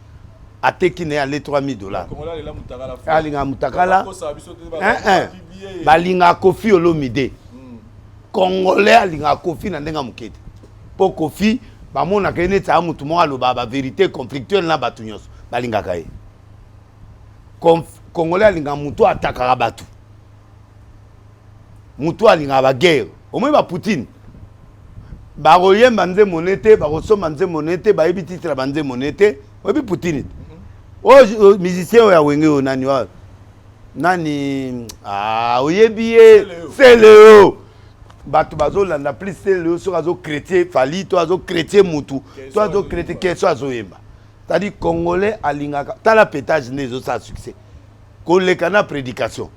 ateki na ye ale 3000 $. Alingaka mutakala, balingaka Kofi Olomide. Congolais alingaka Kofi na ndenge ya moke te, mpo Kofi Bamonaka ye neti aa motu moko alobaka bavérité conflictuelle na bato nyonso, balingaka ye. Congolais alingaka motu atakaka bato, motu alingaka baguerre. Omoni bapoutine bakoyemba nzembo ne te, bakosomba nzembo ne te, bayebi titre ya banzembo ne te. Oyebi Poutine te, oyo musicien oyo ya Wenge, oyo nani oyo nani? Ah, oyebi ye, Celeo. Bato bazolanda plus Celeo soki azochrétien Fally to azochrétien mutu to azochrétien keso azoyemba. C'est-à-dire Congolais alingaka, tala pétage nde ezosala succès koleka na prédication.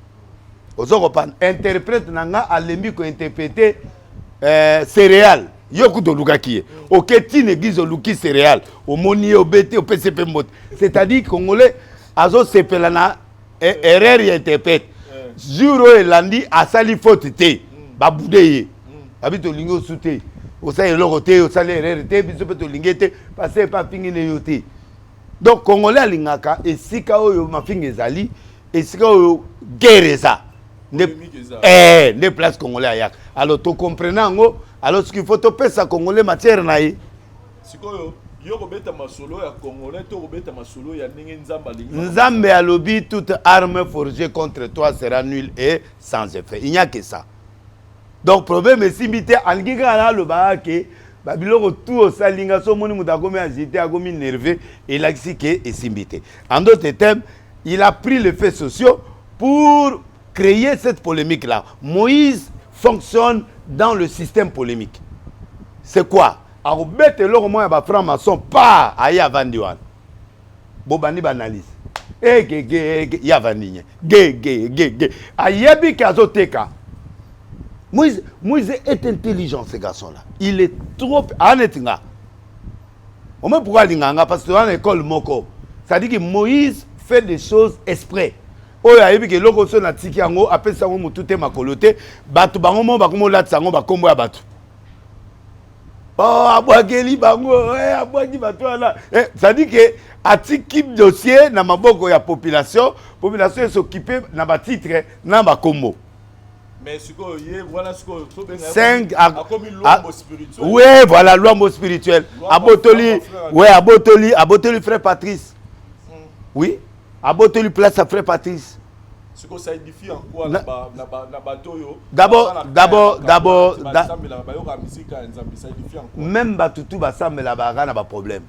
Ozo kopana interprète na nga alembi kointerpréter céréale. Yo kuta olukaki ye, oke tina église, oluki céréale, omoni ye, obeti, opesi mpe mbote. C'est-à-dire Congolais azosepela na erreur ya interprète. Jour oyo elandi, asali faute te, babude ye, babi tolingi osu te, osali eloko te, osali erreur te, biso mpe tolingi te, parce epe afingi ne yo te. Donc Congolais alingaka esika oyo mafinga ezali, esika oyo guerre eza nde, nde place Congolais ayaka. Alors tocomprene yango. Alors ce qu'il faut, topesa Congolais matière na ye. Sikoyo yo kobeta masolo ya Congolais to kobeta masolo ya ndenge Nzambe alingi? Nzambe alobi: toute arme forgée contre toi sera nulle et sans effet. Il n'y a que ça. Donc problème esimbi te, alingi kaka na alobaka ke babiloko tu osalinga. So omoni moto akomi agité, akomi nerveux, elakisi ke esimbi te. En d'autres termes, il a pris les faits sociaux pour créer cette polémique là. Moïse fonctionne dans le système polémique. C'est quoi? Akobeta eloko moko ya bafranc maçon pa aye avandi wana, bobandi baanalyse egegege, ye avandi nye gegegege, ayebi ke azoteka. Moïse, Moïse est intelligent, ce garçon là il est trop aneti nga. Omoni pourquoi alingaka nga? Parce que toza na école moko. C'est-à-dire que Moïse fait des choses exprès oyo ayebi ke eloko so natiki yango, apesi yango motu te, makolo te, bato bango mo bakomi olatisa yango bakombo ya bato. Oh, abwakeli bango, abwaki bato wana. C'est-à-dire ke atiki dossier na maboko ya population, population es'occupe na batitre na bakombo. Mais sikoyo ye wana, sikoyo tobenga Cinq akomi lwambo spirituel. Oui, voilà, lwambo spirituel. Abotoli, oui, abotoli, abotoli frère Patrice. Oui, abotoli place à frère Patrice. Sikoyo ça édifie en quoi na bato oyo? D'abord, basambelaka, bayoka misika ya Nzambe, ça édifie en quoi? Même bato tu basambela baka na baproblème,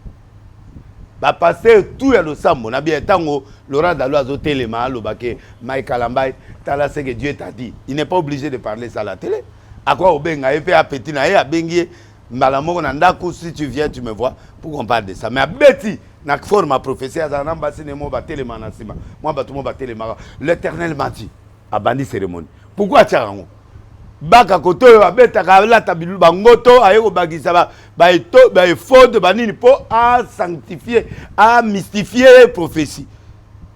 bapasteur tu ya losambo na bien. Ntango Laurent Dalo azotelema, alobake Mike Kalambai, tala ce que Dieu t'a dit, il n'est pas obligé de parler ça à la télé. Akoka kobenga ye mpe apeti na ye, abengi ye mbala moko na ndako: si tu viens, tu me vois pour qu'on parle de ça. Mais abeti na forme ya prophétie, azala na mbasi ne mo batelema na nsima, mwa bato mo batelemaka, l'Éternel m'a dit, abandi cérémonie. Pourquoi atiaka yango baka kote oyo abetaka, alata bangoto, aye kobakisa baéphod banini mpo asanctifie, amystifie prophétie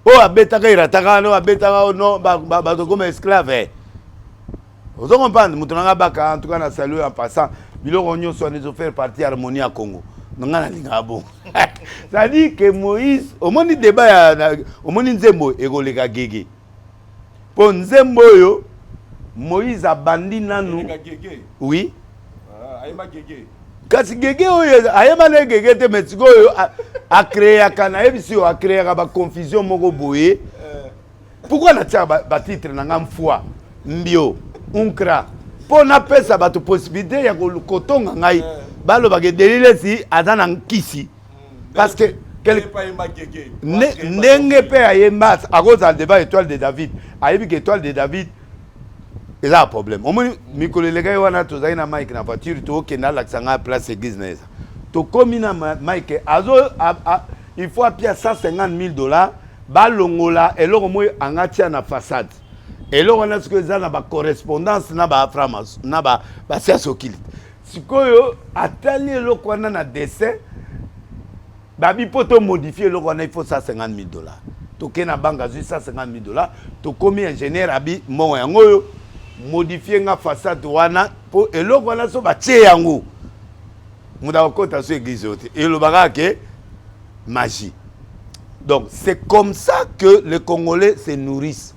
oyo abetaka, erataka wana oyo abetaka no bato koma esclave. Ozo comprendre? Moto nanga baka, en tout cas na salut en passant. Biloko nyonso wana ezofaire partie harmonie ya Congo na ngai, nalingaka bongo. C'est-à-dire que Moïse, omoni débat ya, omoni nzembo ekoleka gege, mpo nzembo oyo Moïse abandi nanu. Oui, kasi gege oyo ayeba na gege te, mais sikoyo acréaka, nayebisi yo, acréaka baconfusion moko boye. Pourquoi natiaka batitre na nga mfoi mbio unkra? Mpo napesa bato possibilité ya kotonga ngai, balobaka Delilesi aza na nkisi, parce que ndenge mpe ayemba, akozala devant étoile de David, ayebi ke étoile de David eza ya problème. Omoni mikolo elekaki wana, tozalaki na Mike na voiture, tookende, alakisa ngai place église na eza. Tokomi na Mike, azo il faut apia 150 000 $, balongola eloko moko anga tia na façade. Eloko wana sikoyo eza na bacorrespondance na bafranc na bascience occulte. Sikoyo atali eloko wana na dessin, babi mpo tomodifie eloko wana, il faut 150 000 $. Toke na banque, azwi 150 000 $, tokomi, ingénieur abi mbongo yango oyo, modifie nga façade wana, mpo eloko wana so batie yango, moto akokota so église oyo te, elobaka ke magie. Donc c'est comme ça que les Congolais se nourrissent.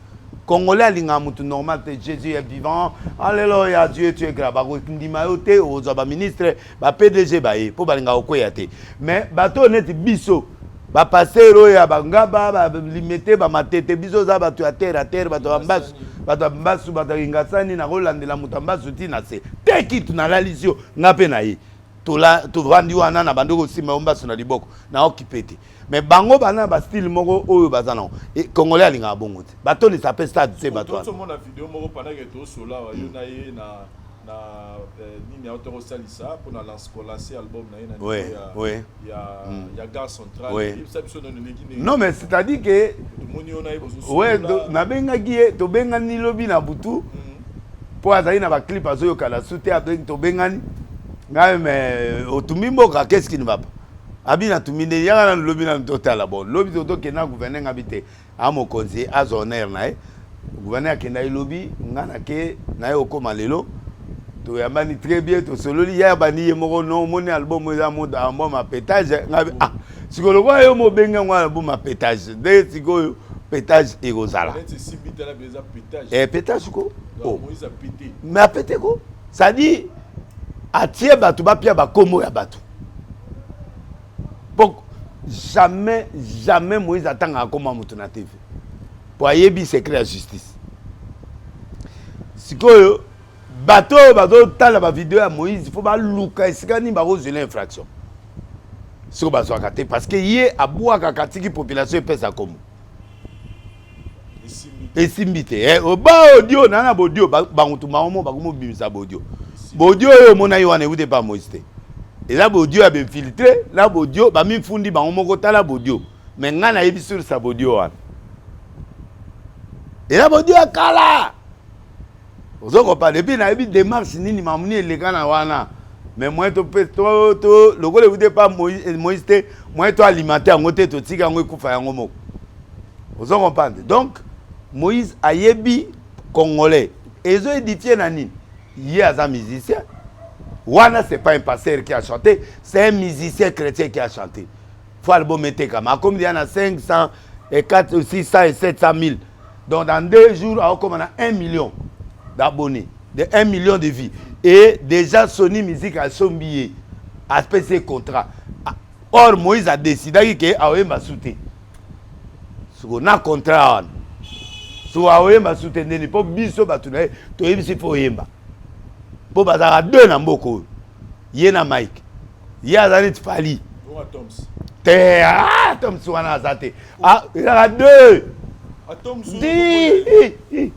Congolais alingaka mutu normal te. Jésus est vivant, alléluia, Dieu tu es grand. Bakondima yo te, ozwa baministre, ba PDG baye mpo balingaka kokweya te. Mais bato oyo neti biso, bapasteur oyo ya bangaba, balimete, bamatete, biso oza bato ya terre à terre, bato ya mbasu, bato ya mbasu, bato ya kingasani. Nakolandela moto ya mbasu ntina se te kitu nalalisi yo nga mpe na ye. Tovandi wana na bandi kosimba yo mbasu na liboko na okipe te. Mais bango bana na bastyle moko oyo baza nango. Congolais alingaka bongo te, batondisa mpe stade te, bato wana. Tozomona video moko pendant que tosola awa, yo na ye na nini auta kosalisa mpona kolancer album na ye na niveau ya gare centrale. Yebisa biso nano eleki ndenge. Non, mais c'est à dire que tomoni yo na ye. Ouais, nabengaki ye, tobengani lobi na butu mpo azali na baclip azoyokana su te. Tobengani ngai, mais otumbi mboka, qu'est-ce qui ne va pas? Abi natumbi nde yaka nanu lobi, nanu totala. Bon, lobi tokenda, gouverneur ngabi te, a mokonzi azwa honneur na ye. Gouverneur akendaki lobi, nga nake na ye. Okóma lelo, toyambani très bien, tosololi. Ye abandi ye moko: "Non, omoni album eza album ya pétage." Ngabi: "Ah, sikoyo lokola yo mobengi yango album ya pétage, nde sikoyo pétage ekozala." Neti esimbi te, na eza pétage. Eh, pétage ko. Donc, oh. Moïse apété. Mais apete ko, c'est-à-dire atie bato bapia bakombo ya bato, po jamais, jamais Moïse atangaka kombo ya moto na TV, po ayebi secret ya justice. Sikoyo bato oyo bazotala bavideo ya Moïse, fo baluka esika nini bakozwela infraction. Sikoyo bazwaka te, parce que ye abwakaka, atiki population epesa kombo. Esimbi te. Esimbi te. Ba audio na baudio, bangutu bango mo bakomobimisa baudio. Baudio oyo omonaki wana ewute pa Moïse te, eza baudio ya bainfiltré na baudio bamifundi bango moko. Tala baudio, mais ngai nayebi source ya baudio wana, eza baudio ya kala, ozokopa. Depuis nayebi démarche nini, mamuni eleka na wana. Mais moyen to to lokola ewute pa Moïse te, moyen to alimenter yango te, totika yango ekufa yango moko, ozo comprendre. Donc Moïse ayebi Congolais ezo édifie na nini. Ye aza musicien wana, c'est pas un pasteur qui a chanté, c'est un musicien chrétien qui a chanté. Fo album etekama, akomi deja na 500 et 4, 600 et 700 000. Donc dans 2 jours aokoma na 1 million d'abonnés, de 1 million de vues. Et déjà Sony Music asombi ye, apesi ye contrat. Or Moïse adécidaki ke aoyemba su te. Siko na contrat wana, so aoyemba su te ndeni? Mpo biso bato na ye toyebisi fo oyemba, mpo bazalaka deux na mboka oyo, ye na Mike. Ye aza neti Fally. Bongo Atoms? Te, ah, Toms wana aza te. Ah, ezalaka deux. Atoms. Di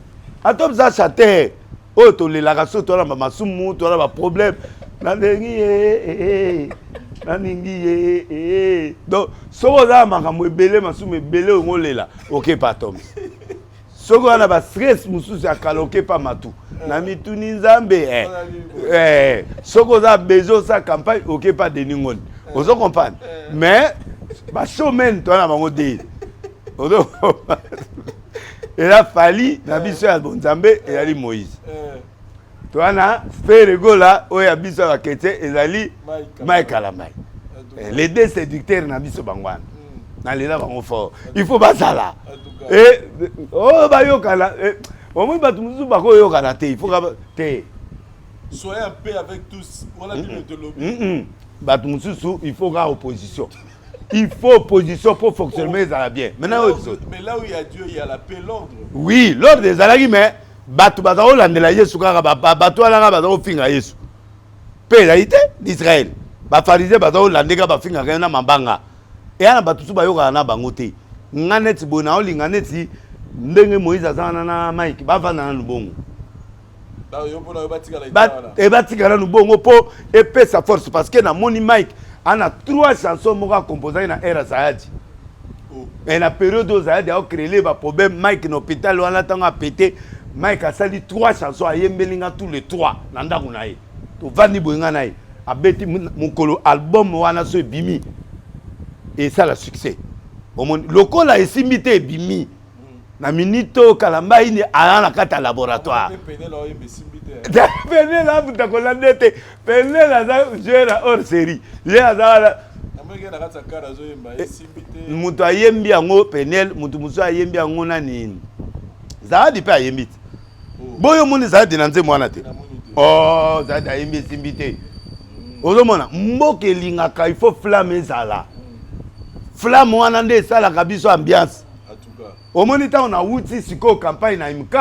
Atoms aza chanteur oyo tolelaka so toala bamasumu, toala baproblème, nalingi ye, nalingi ye. Donc soki oza na makambo ebele, masumu ebele, oyo olela, okepa Atoms. Soki oza na bastress mosusu ya kala, okepa Matu na mituni Nzambe. Soki oza besoin osala campagne, okepa Denis Ngoni, ozo comprendre. Mais bashowman toza na bango de, ozo eza Fally na biso ya bonzambe ezali Moïse, toza na Ferre Gola oyo ya biso ya bachrétien ezali Mike Kalambay, les deux séducteurs na biso bango wana. Nalela bango fort, il faut bazala oyo bayokana. Omoi bato mosusu bakoyokana te, il faut te. Soyez en paix avec tous. Voilà Bible tolobi. Bato mosusu, il faut kaka opposition, il faut opposition pour fonctionnement ezala bien. Maintenant oyo biso. Mais là où il y a Dieu, il y a la paix, l'ordre. Oui, l'ordre ezalaki, mais bato baza kolandela Yesu kaka, bato wana kaka baza kofinga Yesu mpe ezali te d'Israël. Bafarisien baza kolanda kaka, bafingaka ye na mabanga. Eya na bato mosusu bayokaka na bango te. Nga neti boye naolinga neti ndenge Moïse aza wana na Mike, bavanda nanu bongo. Yo mpona yo batikala wana. Batika nanu bongo mpo epesa force, parce que namoni Mike ana trois chansons moko acomposaki na ere Zayadi. Oh. E na période oyo Zayadi aocréele baproblème, Mike na hôpital wana, ntango apete, Mike asali trois chansons, ayembeli nga tous les trois na ndako na ye. Tovandi boye nga na ye, abeti mokolo album wana. So ebimi, esala succès. Omoni lokola esimbi te, ebimi na minute oyo Kalamba ini aza na kati ya laboratoire. Mpe Penel oyemba esimbi te. Penel abuta kolanda ete Penel aza joueur ya hors série, ye aza wana. Namonaki na kati ya kare azoyemba esimbi te. Moto ayembi yango Penel, moto mosusu ayembi yango nani? Zawadi mpe ayembi te. Oh. Boyo omoni Zawadi na nzembo wana te. Namoni te. Oh, Zawadi ayembi esimbi te. Ozomona mboka elingaka il faut flamme ezala. Flamme wana nde esalaka biso ambiance. En tout cas. Omoni ntango nawuti sikoyo campagne na MK,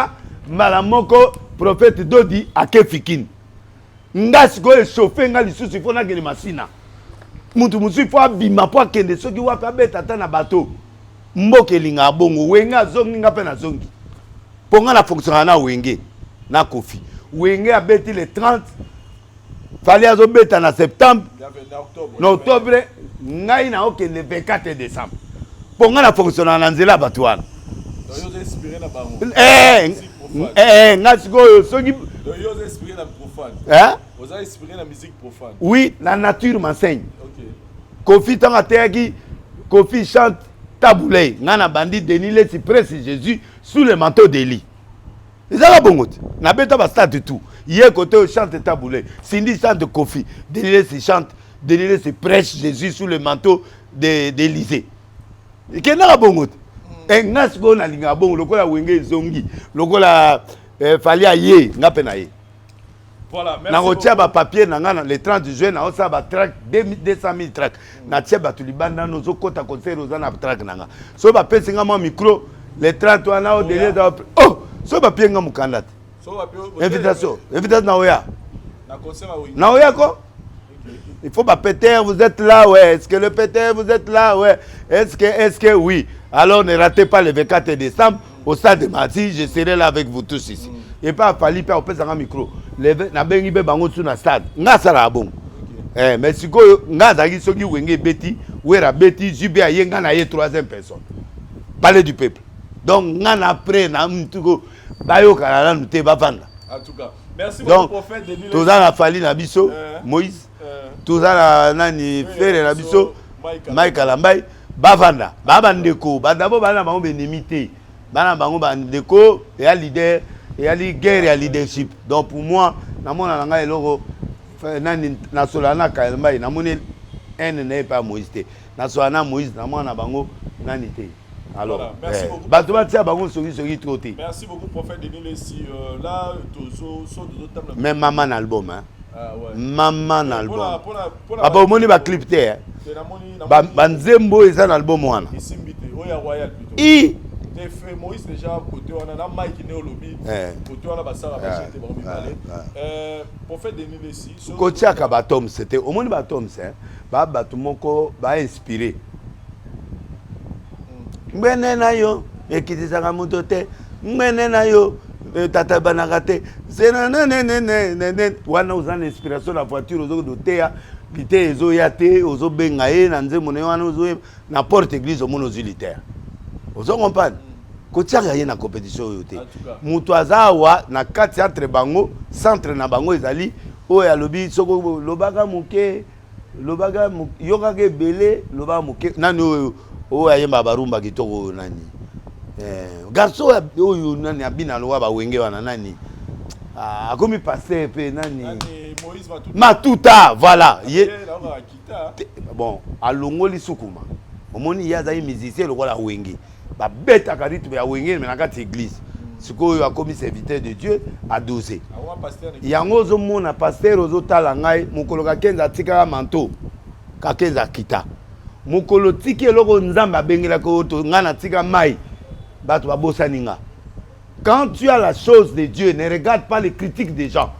mbala moko prophète Dodi ake Fikini. Nga sikoyo echauffe nga lisusu il faut nakende Masina. Mutu mosusu il faut abima po akende soki wapi abeta ata na bateau. Mboka elingaka bongo. Wenge azongi nga pe nazongi. Po nga na fonctionnaka na Wenge na Koffi. Wenge abeti le 30, Fally azobeta na septembre, na octobre, ngai naokende 24 décembre. Po nga na fonctionnaka na nzela ya bato wana. Eh, eh, nga sikoyo soki hein? Oui, la nature m'enseigne. Okay. Koffi ntango ateyaki Koffi chante Tabu Ley, nga na bandi Denis Lessi presse Jésus sous le manteau d'Élie. Ezaka bongo te. Nabeta ba stade tout. Ye côté oyo chante Tabu Ley, Cindy chante Koffi, Denis Lessi chante Denis Lessi prêche Jésus sous le manteau d'Élysée. Ekendaka bongo te. Eh, nga sikoyo nalingaka bongo lokola Wenge ezongi, lokola eh, Fally aye, nga mpe na ye. Voilà, merci. Nakotia ba papier na nga le 30 juin naosala ba track 200 000 track. Natia bato libanda nano ozokota concert oza na track na nga. Soki bapesi nga mwa micro le 30 wana o délai eza oh soki bapie nga mokanda te. Invitation, invitation na oya. Na concert oya. Na oya ko? Il faut ba Peter, vous êtes là, ouais. Est-ce que le Peter, vous êtes là, ouais. Est-ce que oui. Alors ne ratez pas le 24 décembre au stade de Martyrs, je serai là avec vous tous ici. Et pas Fally pe opesa nga micro. Nabengi pe bango su na stade. Nga sala bon. Eh, mais sikoyo nga azalaki soki Wenge ebeti, Wera beti, JB aye nga na ye troisième personne. Palais du peuple. Donc nga na après na mtuko bayokana nanu te bavanda. En tout cas, merci Donc, beaucoup prophète Denis. Toza na Fally na biso, Moïse. Toza na nani Ferre na biso, Mike Kalambay, bavanda. Ba bandeko, ba d'abord bana bango benemi te. Bana bango bandeko ya leader, ya li guerre ya leadership. Donc pour moi, na mona na ngai eloko nani na sola na Kalambay, na moni haine na ye pa Moïse te. Na sola na Moïse na mona bango nani te. Alors, voilà, merci eh, beaucoup. Bato batia bango soki soki trop te. Merci beaucoup prophète Denis Lessi. Là tozo so tozo tamba. Mais maman na album hein. Ah ouais. Maman na album. Pona Papa omoni ba clip te hein. Ba ba nzembo eza na album wana. Isimbi te. Oya royal plutôt. I te fait Moïse déjà côté wana na Mike ne olobi. Côté wana ba sala ba jete ba mibale. Prophète Denis Lessi. Kotiaka ba tomes te. Omoni ba tomes hein. Ba bato moko ba inspiré. Ngbene na yo ekitisaka moto te, ngbene na yo tata banaka te, senananenenene wana oza na inspiration na voiture ozokende oteya liteya ezoya te, ozobenga ye na nzembo na ye wana ozoyeba na porte église omoni ozwi liteya, ozo comprendre? Kotiaka ye na compétition oyo te. Moto aza awa na kati entre bango, centre na bango ezali oyo alobi soki olobaka moke lobaka yokaka ebele lobaka moke nani oyo oyo ayemba barumba kitoko oyo nani garçon oyo nani abina lokola bawenge wana nani akomi pasteur pe nani Matuta voilà ye bon alongoli sukuma omoni ye azali musicien lokola wenge babetaka rythme ya wenge mais na kati église sikoyo akomi serviteur de Dieu adosé yango ozomona pasteur ozotala ngai mokolo Kakenza atikaka manteau Kakenza akita mokolo tiki eloko Nzambe abengelaki oyo to ngai natika mai bato babosani nga. Quand tu as la chose de Dieu, ne regarde pas les critiques des gens.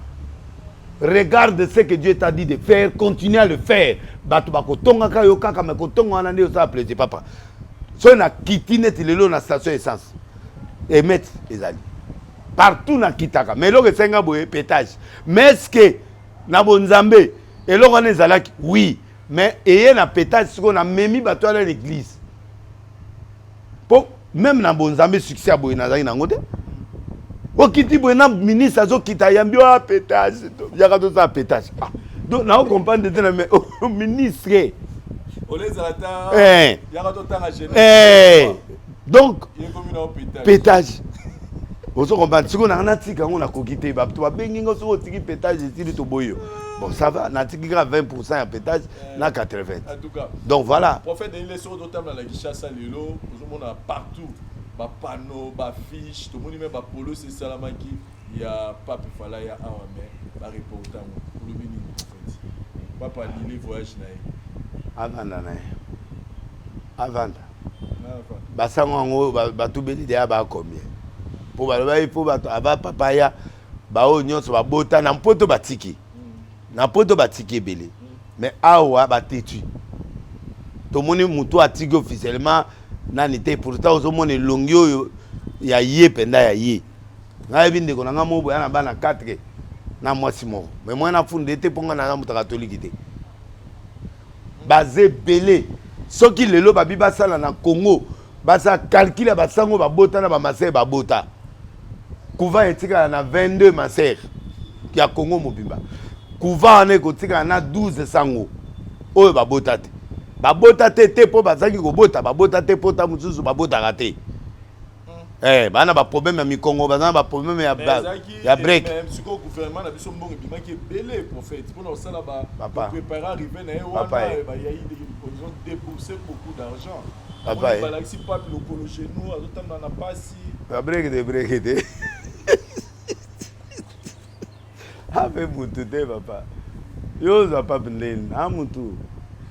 Regarde ce que Dieu t'a dit de faire, continue à le faire. Bato bakotongaka yo kaka mais kotonga wana nde osala plaisir papa. Soki na kiti neti lelo na station essence emet ezali partout na kitaka mais eloko esenga boye pétage. Mais est-ce que na bonzambe eloko wana ezalaki? Oui, mais eye na pétage sikoyo na memi bato wana na église. Po même na bonzambe succès ya boye nazalaki nango te. Okiti boye na ministre azokita yambi oyo pétage yaka tosala pétage. Ah, donc nao comprendre te na mais oh, ministre donc pétage ozo comprendre sikoyo nanga natika yango nakoki te bato babengi nga soki otiki pétage esili toboyi yo. Bon ça va natiki kaka 20% ya pétage na 80. En tout cas. Donc voilà. Prophète Denis Lessi ozotambola na Kinshasa lelo ozomona partout. Ba panneaux, ba affiches, tomoni même ba polos esalamaki ya pape fala ya awa, mais ba reporter yango. Olobi nini, prophète? Pape annulé voyage na ye. Avanda na ye, avanda. Basango yango batubeli deya ba combien mpo balobaki mpo bato ava papa ya baoyo nyonso babota na mpoto batiki na poto, batiki ebele, mais awa batetu tomoni motu atiki officiellement nani te. Pourtant ozomona elongi oyo ya ye mpenza ya ye. Nayebi ndeko na nga moko boya na bana 4 na mwasi moko, mais mwana afunda ete mpo nga naza moto katoliki te. Baza ebele. Soki lelo babi basala na Congo, basala calcul ya basango babota na bamasere babota, couvent etikala na 22 masere ya Congo mobimba. Couvent wana ekotikala na 12 sango oyo babota te. Babota te te mpo bazangi kobota, babota te mpo ta mosusu babotaka te. Bana baproblème ya mikongo, baza na baproblème ya break. Sikoyo gouvernement na biso, mbongo ebimaki ebele, prophète, mpona kosala bapréparer arrivée na ye wana. Bayai, ils ont déboursé beaucoup d'argent. Balakisi pape lokolo, genou, azotambola na pasi. Babreak te, break te, ape mutu te. Papa, yo ozwa pape ndeni a mutu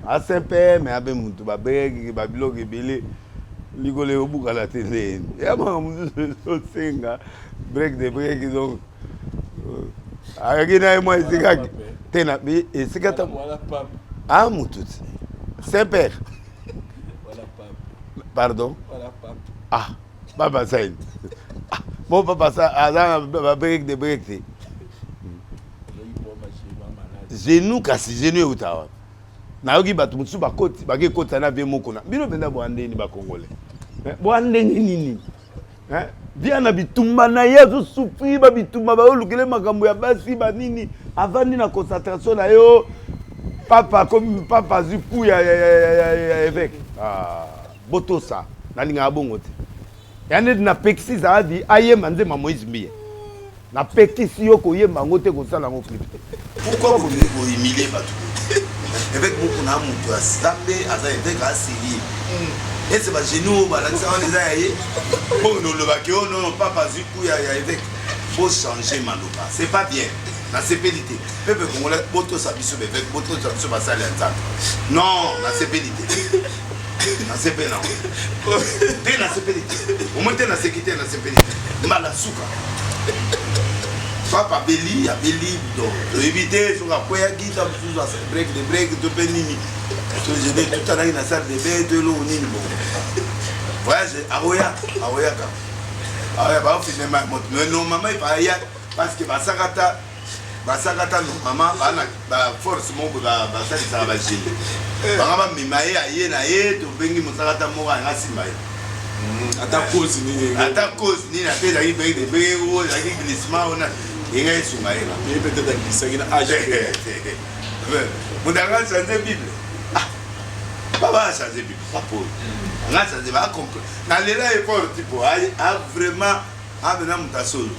asempe, me ape mutu babreak, babiloko ebele, likolo ebukana te. Ndeni ya makambo mosusu ezosenga break de break. Donc ayaki na ye mwa esika te na esika ta a mutu te. Saint père, pardon. Ah, papa saini mo papa aza na babreak de break te, genou. Kasi genou euta wapi? Nayoki bato mosusu bakoti, bake kotisa na vie moko na bino mpenza. Bwa ndeni bacongolais, bwa ndenge nini via na bitumba na ye, azosouffrir babitumba, baolukele makambo ya basi banini, avandi na concentration na yo. Papa komi papa, azwi ku ya évêque. Ah, botosa, nalingaka bongo te. Ya neti napekisi Zawadi ayemba nzemba Moïse Mbiye, napekisi yo koyemba yango te, kosala yango clip te. Pourquoi bolingi kohumilie bato? Évêque moko na moto ya Nzambe aza évêque asérieux. Ese bagenoux oyo balakisa wana eza ya ye? Mpo nolobaki oyo nono papa azwi ku ya évêque. Bochange maloba, c'est pas bien. Nasepeli te. Peuple congolais, botosa biso baévêque, botosa biso basali ya Nzambe. Non, nasepeli te, nasepeli nango te, nasepeli te, omoi te, naseki te, nasepeli te. Mbala suka papa abeli, abeli. Donc toyebi te soki akweyaki ta mosusu, break de break to mpe nini, togene tutanaki na salle de bain to eloko nini. Bon voyage, akoya, akoyaka, akoya, baofilme moto. Mais normalement ifa aya parce que basakata, basakata normalement bana baforce moko basalisaka bagene banga bamema ye, aye na ye. Tobengi mosakata moko anga simba ye. Ata cause nini? Ata cause nini, ata ezalaki break de break oyo ezalaki glissement ona yenga esunga ye. Ye peut-être aglisaki na age. Moto anga change Bible, baba achange Bible, papa oyo anga change bacomprendre. Nalela effort tipo a vraiment abena moto asolo.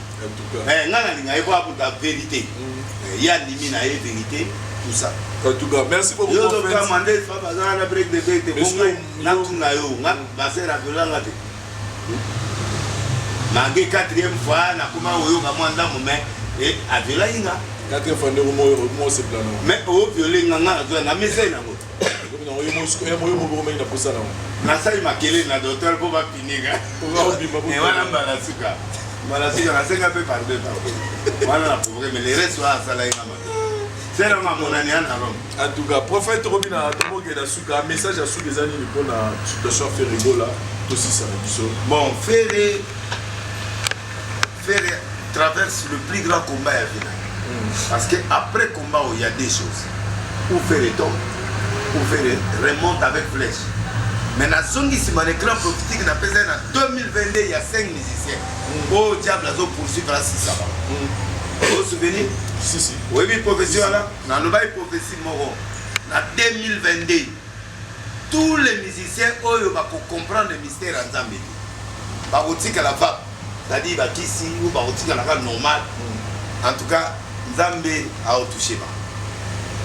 Ngai nalinga ye po abuta vérité, ye andimi na ye vérité, tout ça. En tout cas, merci beaucoup. Yo ozokamwa nde papa aza na break de break te. Bongo natuna yo, nga basere aviolanga te, malgré quatrième fois nakoma oyoka mwa ndambo, mais aviolaki nga. Quatrième fois ndenge mosepela nango. Mais oviole nga, nga nazwa na mesai nango. Na posa nango. Nasali makelele na docteur mpo bapininga wana. Mbala suka, mbala suka nasenga mpe pardon, pardon wana na provoke, mais le reste wana asalaki nga mabe. Selama amonani ya na Rome. En tout cas, prophète Robina, tokokenda suka. Message ya suka eza nini mpona situation Ferre Gola? Tosisa na biso. Bon, Ferre, Ferre traverse le plus grand combat ya vie na ye, parce que après combat il y a deux choses: ou Ferre tombe ou Ferre remonte avec flèche. Mais nazongi nsima na écran prophétique napesa ye na 2022, il y a 5 musiciens oyo diable azopoursuivre asisa bango. Osouvenir? Si, si. Oyebi prophétie wana? Nalobaki prophétie moko na 2022: tous les musiciens oyo bakocomprendre mystère ya Nzambe te, bakotikala vape, c'est-à-dire bakisi ou bakotikala kaka normal. En tout cas, Nzambe aotouche bango.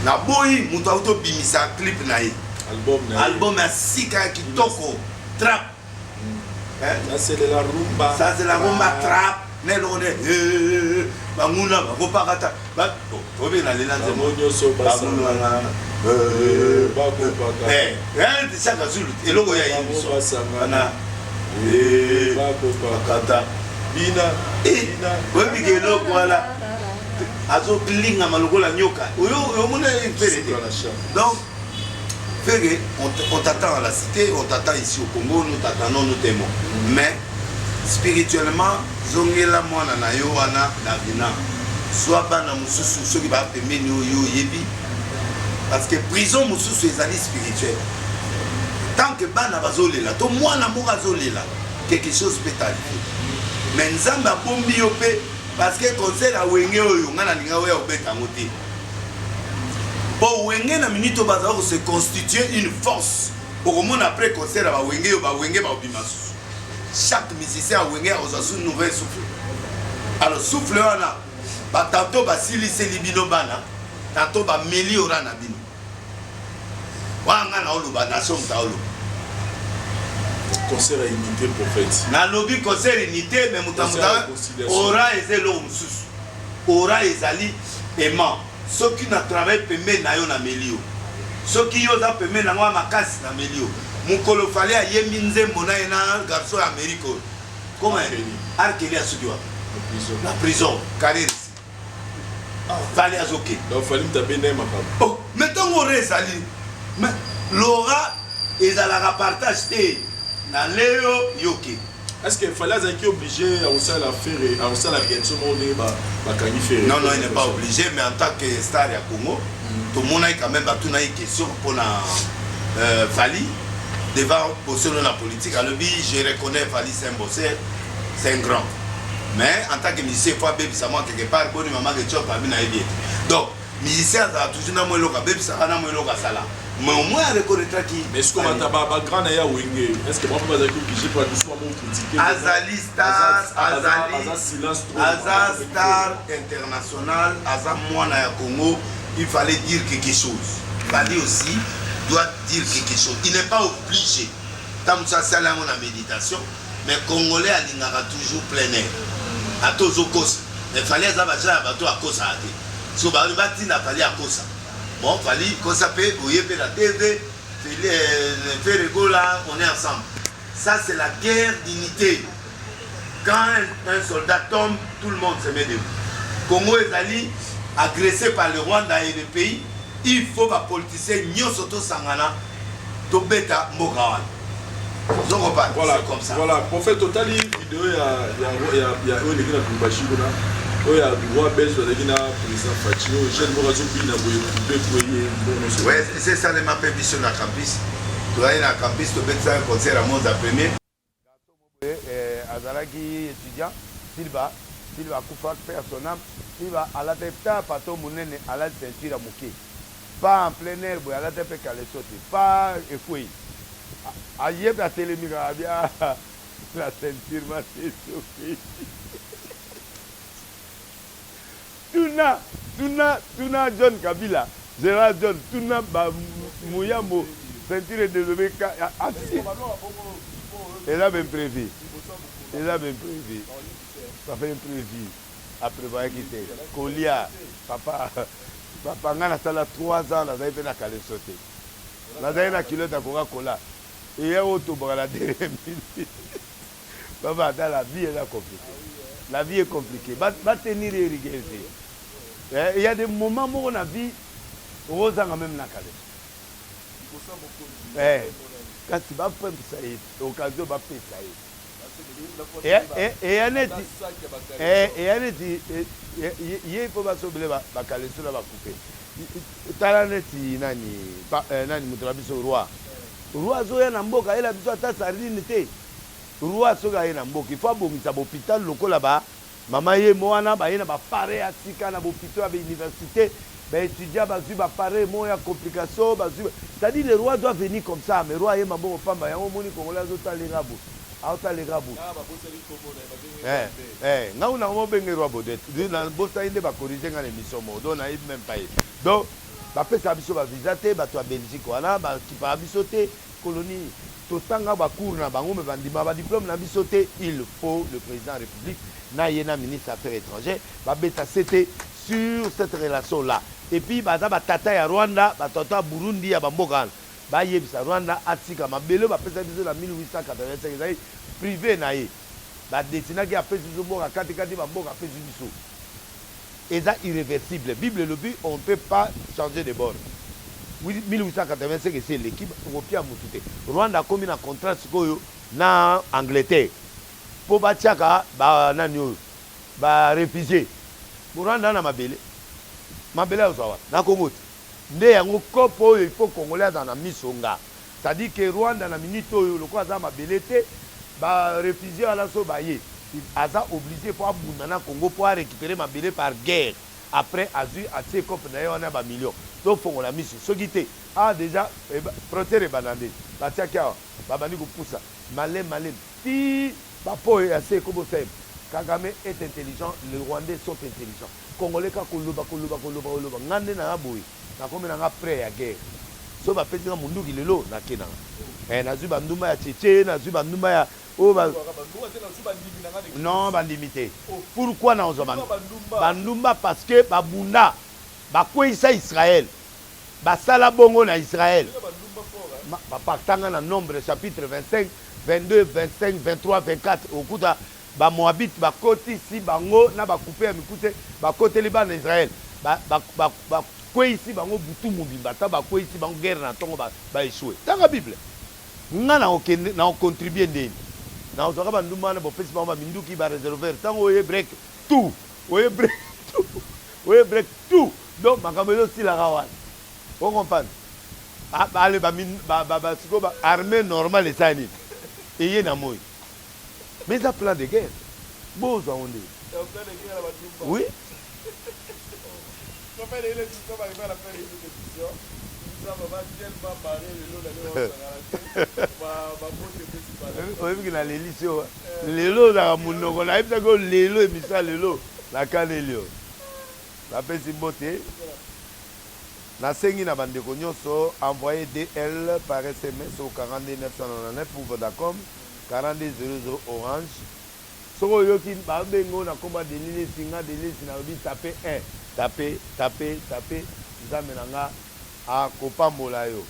Naboyi moto auti obimisa clip na ye, album na ye. Album ya sika ya kitoko, trap. Ça c'est de la rumba. Ça c'est la rumba trap. Na eloko nde banguna bakopakata obe nalela nzembo nyonso basangana shaka zulu eloko ya ye biso basangana bakopakata bina oyebi ke eloko wana azolingama lokola nyoka oyo omona ferre te donc Ferre on t'attend à la cité on t'attend ici au Congo nous t'attendons nous t'aimons mais spirituellement zongela mwana na yo wana Davina zwa bana mosusu soki ba pembeni oyo oyebi parce que prison mosusu ezali spirituel tant que bana bazolela to mwana moko azolela quelque chose peut arriver mais nzambe abombi yo mpe parce que concert ya wenge oyo ngai nalinga oya kobeta yango te mpo wenge na minute oyo bazala kose constituer une force okomona après concert ya bawenge oyo bawenge bakobima susu chaque musicien ya wenge akozwa su nouvelle souffle alors souffle wana batanto basiliseli bino bana tanto bameli ora na bino wana ngai naoloba nation moto aoloba concert ya unité prophète nalobi concert unité mais moto moto ora eza eloko mosusu ora ezali aimant soki na travail pembeni na yo na meli yo soki yo oza pembeni na ngo ya makasi na meli yo mokolo fale ayembi nzembo na ye na garçon ya amerike oyo koma arkeli asuki wapi na prison carrière Fally azoke. Donc Fally mutu abenda ye makambo. Oh, mais ntango ora ezali mais l'aura ezalaka partage te na leo yoke. Est-ce que Fally azalaki obligé ya kosala Ferre ya kosala réaction moko ndenge bakangi Ferre? Non non, il n'est pas obligé mais en tant que star ya Congo tomonaki quand même batunaki question mpona euh, Fally devant bosolo na politique alobi je reconnais Fally c'est un bosseur c'est un grand mais en tant que musicien faut abebisa mwa quelque part boni mama ketchup abi nayebi ete donc musicien azala toujours na mwa eloko abebisaka na mwa eloko asala mais au moins areconnaîtraki mais sikoyo bata ba grand na ye ya wenge est ce que bango mpe bazalaki obligé mpo biso bango critiquer azali star azali aza silence trop aza star international aza mwana ya Congo il fallait dire quelque chose Fally aussi doit dire quelque chose il n'est pas obligé ntango mosusu asali yango na méditation Mais congolais alingaka toujours plein air ata ozo kosa mais Fally aza ba genre ya bato akosaka te so ba batinda Fally akosa bon Fally kosa pe oye pe na TV Ferre Gola on est ensemble ça c'est la guerre d'unité quand un, un soldat tombe tout le monde se met debout Congo ezali agressé par le Rwanda et le pays il faut ba politiciens nyonso tosangana tobeta mboka wana ozokopa voilà, comme ça voilà prophète otali video ya ya ya oyo eleki na lubumbashi kuna oyo ya roi belge bazalaki na président Fatshi oyo jeune moko azobina boye coupe boye mbongo ouais c'est ça le mpe biso na campus tozali na campus tobetisaka concert ya monza premier Eh, azalaki étudiant silba silba akufa mpe ya son âme silba alataki ta pato monene alati ceinture ya moke pas en plein air boye alata mpe caleçon te pas ekwei aye mpe atelemi kaka bia la ceinture ma esoki tuna tuna tuna John Kabila Gerard John tuna ba Muyambo ceinture edéveloppe asi eza ba imprévu eza ba imprévu papa imprévu aprévoyaki te kolia papa papa ngai nasala 3 ans nazali mpe na caleçon te nazali na culotte ya coca cola eya oyo tobaka na dernière minute papa ata la vie eza compliqué la vie est compliquée batenir ye rigueur te il y a des moments moko na vie okozanga même na caleçon kasi bapesa ye occasion bapesa ye eya neti eya neti ye mpo basobele bacaleçon na bakupe tala neti nani nani moto na biso roi roi azoya na mboka ayela biso ata sardine te roi soki aye na mboka il faut abongisa bahôpital lokola ba mama ye mo wana baye na baappareil ya sika na bahôpitaux ya bauniversité baétudiant bazwi baappareil moko ya complication bazwi c'est-à-dire le roi doit venir comme ça mais roi ayemba mbongo pamba yango omoni congolais azotalenga boye aotalenga boye ngai nango mobenge roi Baudouin bosali nde bacorrige ngai na émission moko donc nayebi même pas ye donc bapesaka biso bavisa te bato ya belgique wana bakipaka biso te colonie. Totanga ba cours na bango mais bandima ba diplome na biso te. Il faut le président ya Republique na ye na ministre ya affaires etrangères babeta sete sur cette relation là. Et puis baza ba tata ya Rwanda, ba tata ya Burundi ya ba mboka wana. Bayebisa Rwanda atika mabele oyo bapesa biso na 1885 ezali prive na ye. Ba dessinaki apesi biso mboka kati kati ba mboka apesi biso. Eza irreversible. Bible elobi on ne peut pas changer de bord. 1885 esi eleki okopia mutu te. Rwanda akomi na contrat sikoyo na Angleterre po batiaka ba nani oyo ba refugies. Rwanda na mabele. Mabele azwa wapi? Na Congo te. Nde yango coop oyo il faut congolais azala na miso nga. C'est à dire que Rwanda na minute oyo lokola aza mabele te ba refugies wana soki baye aza oblige po abunda na Congo po a recuperer mabele par guerre après azui atie coop naye wana ya ba millions. Tofongola miso soki te awa dejà frontière ebanda nde batiaki awa babandi kopusa malemi malemi ti ba ponts ya se ekomi kosalema. Kagame est intelligent, les rwandais sont intelligents. Congolais kaka koloba koloba koloba koloba nga nde naza boye nakomi na nga pret ya guerre soki bapesi nga munduki lelo nake na nga eh nazui ba ndumba ya tchetche nazui ba ndumba ya oyo ba non bandimi te pourquoi nakozwa ba ndumba parce que babunda bakweyisa Israël basala bongo na Israël papa tanga na nombre chapitre 25 22 25 23 24 okuta Ba Moabites bakotisi bango na ba kupe ya mikuse, bakoteli bana Israël, ba, ba, ba, bakweyisi bango butu mobimba, ata bakweyisi bango guerre na tongo ba, ba echouer. Tanga Bible. Nga nakokende, nako contribuer ndeni? Nakozwaka ba ndumba wana, bopesi bango ba minduki, ba reservoir, tango oye break, tout, oye break, tout, oye break, tout. Donc makambo ezosilaka wana. O comprendre? Ba, ba, ba, ba, ba, ba, sikoyo ba armee normale esali nini? Eye na moyi. Mais eza plan de guerre. Bozwa ngo nde. Oui. Oyebi ke nalelisi yo lelo ozalaka monoko nayebisaki yo lelo emission ya lelo nakaneli yo napesi mbote nasengi na bandeko nyonso envoyer DL par sms au 42 999 pour Vodacom 42 00 orange soki oyoki ba benga yo na kombo ya Denis lessi nga Denis lessi nalobi tape un tape tape tape nzambe na nga akopambola yo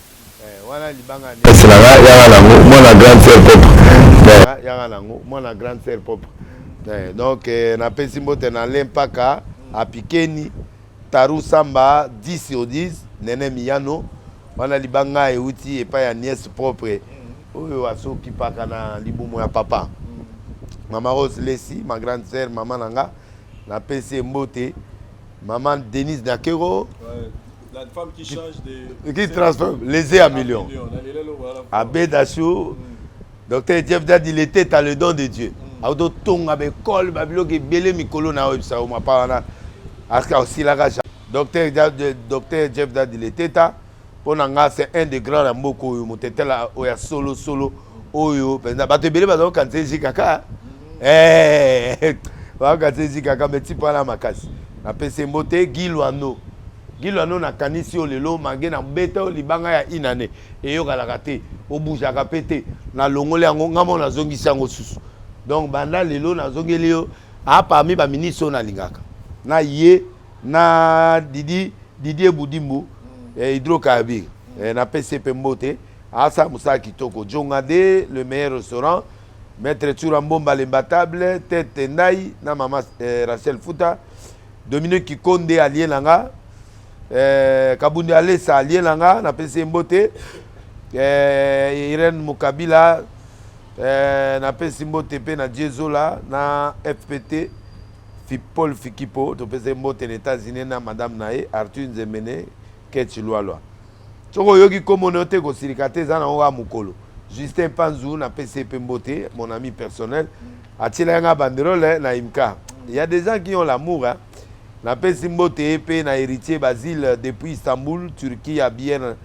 eh wana libanga ya Nièce na nga yaka nango mwana grande sœur propre. Yaka nango mwana grande sœur propre eh donc napesi mbote na Alain Mpaka Apikeni Taru Samba 10 sur 10 Nene Miyano wana libanga ewuti epai ya nièce propre oyo asokipaka na libumu ya papa mama Rose Lesi ma grande sœur mama na nga napesi ye mbote mama Denise Nakero ouais, la femme qui change de qui transforme les à millions Abedasio Docteur Jeff Dad il était à le don de Dieu. Mm. Auto tonga be école ba biloko ebele mikolo na oyebisa yo mapa wana aska osilaka Docteur Docteur Jeff Dad il était à mpo na nga c'est un des grands na mboka oyo motetela oyo ya solo solo oyo mpenza bato ebele baza kokanisa ezi kaka eh, bakokanisa ezi kaka mais tipo wana makasi napesi ye mbote Guy Luando Guy Luando nakanisi yo lelo mange na beta yo libanga ya inane Eyokanaka te, o bougeaka pe te, na longoli yango nga moko nazongisi yango susu. Donc banda lelo nazongeli yo a parmi ba ministres oyo nalingaka na ye na Didi Didier Budimbu eh, hydrocarbure eh, napesi ye pe mbote asala mosala kitoko. Djonga de le meilleur restaurant Maître Tsura Mbomba l'imbattable Tete Ndayi na mama eh, Rachel Futa Dominique Kikonde allie na nga eh, Kabundi Alesa allie na nga napesi ye mbote eh, Irène Mukabila eh, napesi mbote mpe na Dieu Zola na FPT Paul Fikipo topesi ye mbote na États-Unis na madame na ye Arthur Nzembene Ketch Lualua soki oyoki nkombo na yo te kosilika te eza nango kaka mokolo Justin Panzu napesi ye mpe mbote mon ami personnel atielaki nga banderole na imka il y a des gens qui ont l'amour hein. Napesi mbote ye pe na Heritier Basile depuis Istanbul Turquie ya bière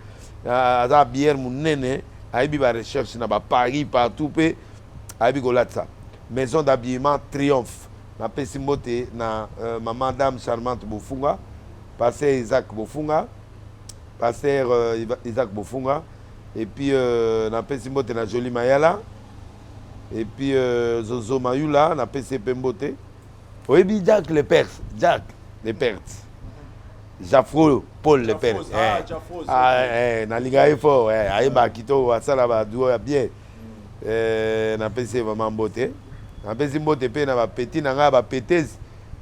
aza bière munene ayebi ba recherche na ba Paris partout pe ayebi kolatisa maison d'habillement Triomphe napesi mbote na euh, maman dame charmante Bofunga pasteur Isaac Bofunga pasteur euh, Isaac Bofunga. Et puis euh, napesi mbote na Jolie Mayala. Et puis euh, Zozo Mayula napesi ye mpe mbote. Oyebi Jack le Perse, Jack le Perse. Jafro Paul le Perse. Ah, eh. Jafro, ah, ok. eh, nalinga ye fort, eh, ayebaka kitoko asala ba duo ya bien. Eh, napesi ye vraiment mbote. Napesi mbote mpe na ba petit na ngai ba petese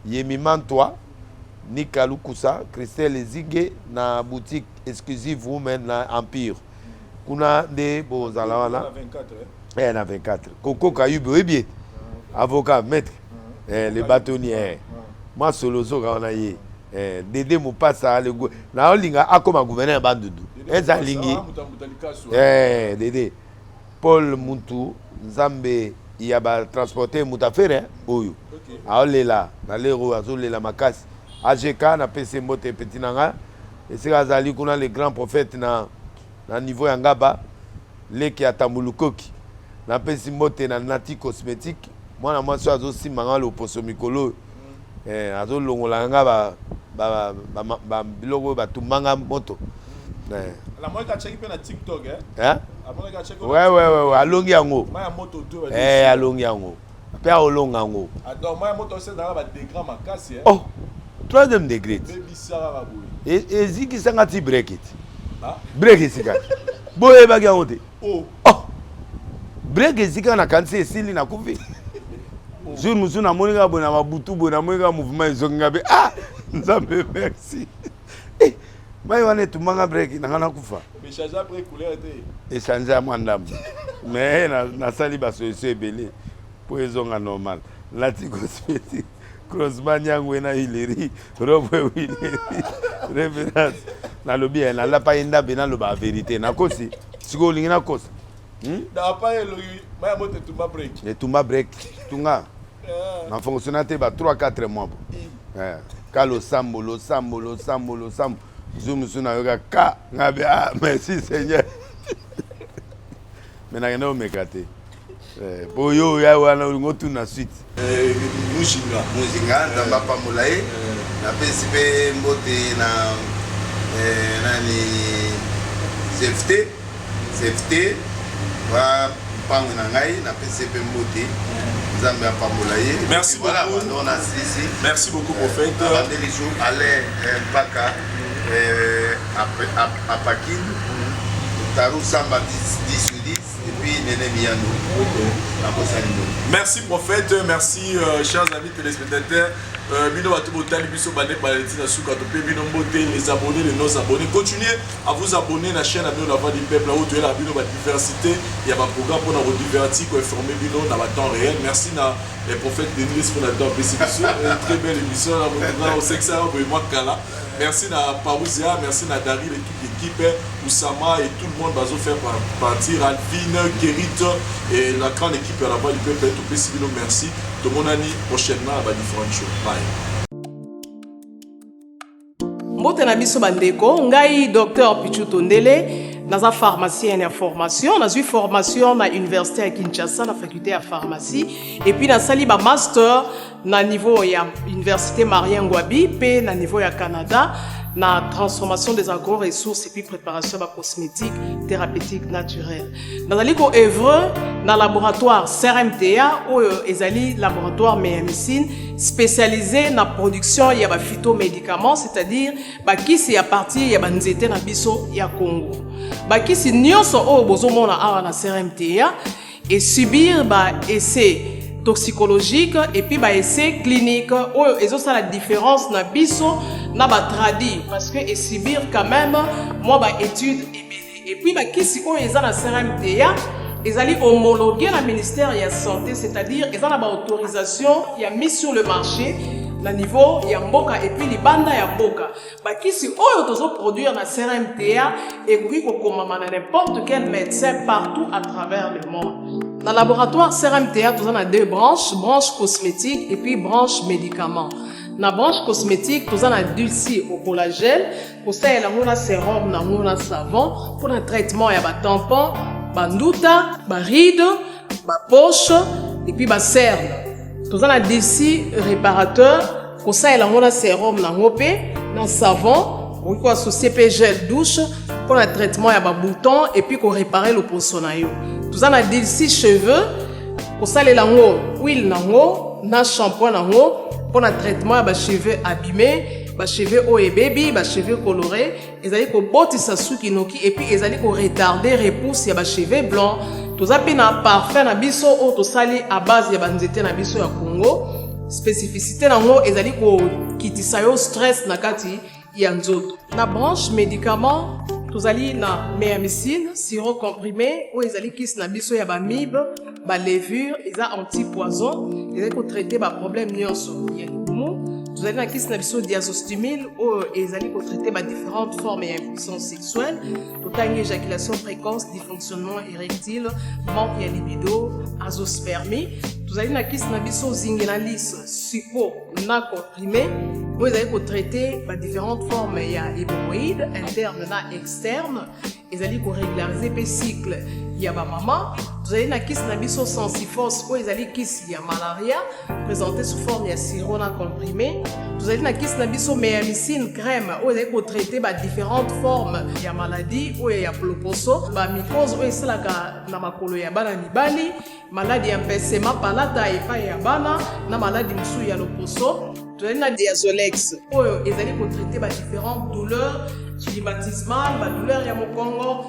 Yemi Mantwa, Nika Lukusa, Christelle Ezinge na boutique Exclusive Women na Empire. Kuna nde bozala wana. Na 24, eh? Eh, na 24. Coco Kayube oyebi ye? Avocat, maître. Eh, le bâtonnier. Eh. Mwa solo zoka wana ye. Eh, Dede Mupasa le na olinga akoma gouverneur ya Bandundu. Eza alingi. Eh, Dede. Paul Muntu Nzambe ya ba transporter mutu affaire eh, oyo. Aolela na lero azolela makasi. AGK na pesi mbote petit na nga. Esika azali kuna le grand prophète na na niveau ya Ngaba leki ya Tambulukoki. Napesi mbote na Nati Cosmetique mwana mwasi oyo azosimba nga loposo mikolo oyo. Eh, azolongola nga ba ba ba, ba, biloko oyo batumba nga moto. Eh. Namonaki atiaki mpe na TikTok eh. Hein? Amonaki atiaki Ouais ouais ouais, ouais. alongi yango. Mai ya moto to. Eh, alongi yango. Pe aolonga yango. Ah, donc mai ya moto osezala na ba degrés makasi eh. Oh. Troisième degré. Bebisa kaka boye. Ezikisa nga ti break it. Ah? Break esika. Boyebaki yango te. Oh. Oh. Break esika nakanisi esili nakufi. Jour mosusu namoni kaka boye na mabutu boye namoni kaka mouvement ezongi nga mpe ah Nzambe merci. Eh, mai wana etumbanga break na nga nakufa. Echange ya mwa ndambo. Mais nasali ba solution ebele mpo ezonga normal. Nati cosmétique. Crossman yango na Hillary, robe Hillary, référence. Nalobi eh, nalapa ye ndambe naloba verité. Nakosi sikoyo olingi nakosa. Hmm? Na elongi mai ya moto etumba break. Etumba break. Tunga. Na fonctionna te ba 3 4 mois bo. Eh, ka losambo losambo losambo losambo. Jour mosusu nayoka ka ngabe ah merci Seigneur. Mais nakende omeka te. Eh, po yo oya wana olingi otuna suite. Eh, Mujinga. Mujinga, Nzambe apambola ye. Napesi mpe mbote na eh, nani Zefte Zefte wa mpango na ngai napesi ye mpe mbote. Nzambe apambola ye. Merci voilà, beaucoup. Voilà, nasilisi. Merci beaucoup prophète. Abandeli jour Alain eh, Mpaka eh, Apakin Taru Samba 10 10 sur 10 et puis Nene Miyano. Nabosani mbote. Merci prophète, merci euh, chers amis téléspectateurs. Euh, bino bato botali biso bande baleti na suka tope bino mbote les abonnés les non abonnés continuez à vous abonner na chaîne na bino la voix du peuple oyo toyela bino ba diversité ya ba programme mpona kodivertir koinformer bino na ba temps réel. Merci na eh, prophète Denis mpona temps apesi biso. Très belle émission na motuka osekisa boye mwa kala. Merci na Parousia, merci na Daryl et toute l'équipe, Oussama et tout le monde bazo faire partir, Alvin, Kerit et la grande équipe à la voix du peuple. Topesi bino merci. Tomonani prochainement à ba différentes shows. Bye. Mbote na biso bandeko, ngai Dr Pichu Tondele, naza pharmacien ya formation, nazwi formation na université ya Kinshasa na faculté ya pharmacie et puis nasali ba master na niveau ya université Marien Ngouabi pe na niveau ya Canada na transformation des agro-ressources et puis préparation ya ba cosmétiques thérapeutiques naturelles. Nazali ko œuvre na laboratoire CRMTA oyo ezali laboratoire médecine spécialisé na production ya ba phytomédicaments, c'est-à-dire ba kisi ya partir ya ba nzete na biso ya Congo. Ba kisi nyonso oyo bozomona awa na CRMTA et subir ba essais toxicologique et puis ba essais clinique oyo ezosala différence na biso na ba tradi parce que et subir quand même moi ba études ebele. Et puis ba kisi oyo eza na CRMTA ezali homologué na ministère ya santé, c'est-à-dire eza na ba autorisation ya mise sur le marché na niveau ya mboka et puis libanda ya mboka. Ba kisi oyo tozo produire na CRMTA ekoki kokomama na n'importe quel médecin partout à travers le monde. Na laboratoire CRMTA toza na deux branches, branche cosmétique et puis branche médicament. Na branche cosmétique toza na Dulci au collagène, kosalela yango na sérum na yango na savon pour na traitement ya ba tampon, ba nduta, ba rides, ba poche et puis ba cerne. Toza na Dulci réparateur, kosalela yango na sérum na yango pe na savon. Okoki ko associer mpe gel douche mpo na traitement ya ba boutons et puis ko reparer loposo na yo. Toza na Dilcy cheveux, kosalela yango huile na yango na shampoing na yango mpo na traitement ya ba cheveux abîmes, ba cheveux oyo ebebi, ba cheveux colores. Ezali kobotisa suki noki et puis ezali ko retarder repousse ya ba cheveux blancs. Toza mpe na parfum na biso oyo tosali à base ya ba nzete na biso ya Congo. Spécificité na yango ezali kokitisa yo stress na kati ya nzoto. Na branche médicament tozali na meamicine sirop comprimé oyo ezali kisi na biso ya ba mibe, ba levure, eza anti poison, ezali ko traiter ba problème nyonso ya libumu. Tozali na kisi na biso diazostimil oyo ezali ko traiter ba différentes formes ya impuissance sexuelle. Totangi éjaculation précoce, dysfonctionnement érectile, manque ya libido, azoospermie. Tozali na kisi na biso zingenalis suppo na comprimé oyo ezali ko traiter ba différentes formes ya hémorroïdes interne na externe, ezali ko régulariser pe cycle ya ba mama. Tozali na kisi na biso Sensifos oyo ezali kisi ya malaria présenté sous forme ya sirop na comprimé. Tozali na kisi na biso meamicine crème oyo ezali ko traiter ba différentes formes ya maladie oyo ya loposo, ba mycose oyo esalaka na makolo ya bana mibali, maladi ya mpesema palata epai ya bana na maladi mosusu ya loposo. Tozali na Diazolex oyo ezali ko traiter ba différentes douleurs rhumatismales, ba douleurs ya mokongo,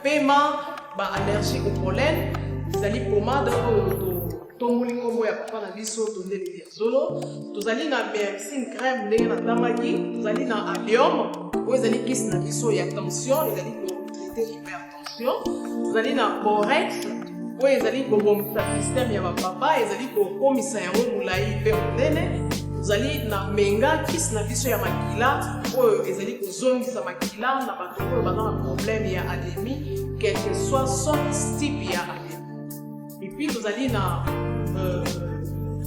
pema, ba allergie au pollen. Ezali pomade oyo totomboli nkombo ya papa na biso Tondele Diazolo. Tozali na Meamicine crème ndenge natangaki. Tozali na Allium oyo ezali kisi na biso ya tension, ezali ko traiter hypertension. Tozali na Borex oyo ezali kobongisa système ya bapapa, ezali kokomisa yango molai mpe monene. Tozali na Menga, kisi na biso ya makila oyo ezali kozongisa makila na bato oyo baza na problème ya anémie, quel que soit sorte type ya anémie. Et puis tozali na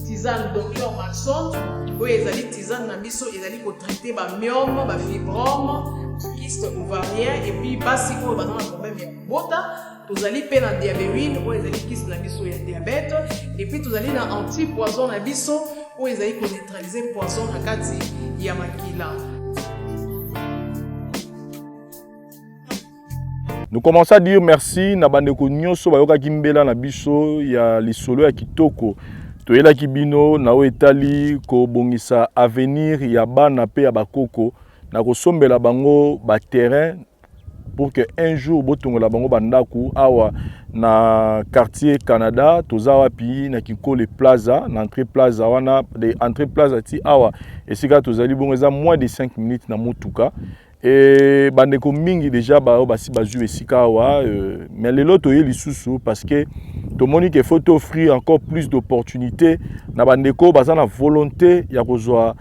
tisane Docteur Maxon oyo ezali tisane na biso ezali kotraite ba myome, ba fibrome, kyste ovarien et puis basi oyo baza na problème ya kobota. Tozali mpe na diabewine oyo ezali kisi na biso ya diabète et puis tozali na anti poison na biso oyo ezali koneutraliser poison na kati ya makila. Nous commençons à dire merci na bandeko nyonso bayokaki mbela na biso ya lisolo ya kitoko toyelaki bino na oyo etali kobongisa avenir ya bana pe ya bakoko na kosombela bango ba terrain pour que un jour botongola bango bandaku awa na quartier Canada. Toza wapi? Na Kinkole Plaza, na entrée plaza wana, de entrée plaza ti awa esika tozali bongo eza moins de 5 minutes na motuka. Et bandeko mingi déjà ba basi bazwi esika awa, mais lelo toye lisusu parce que tomoni que faut offrir encore plus d'opportunités na bandeko baza na volonté ya kozwa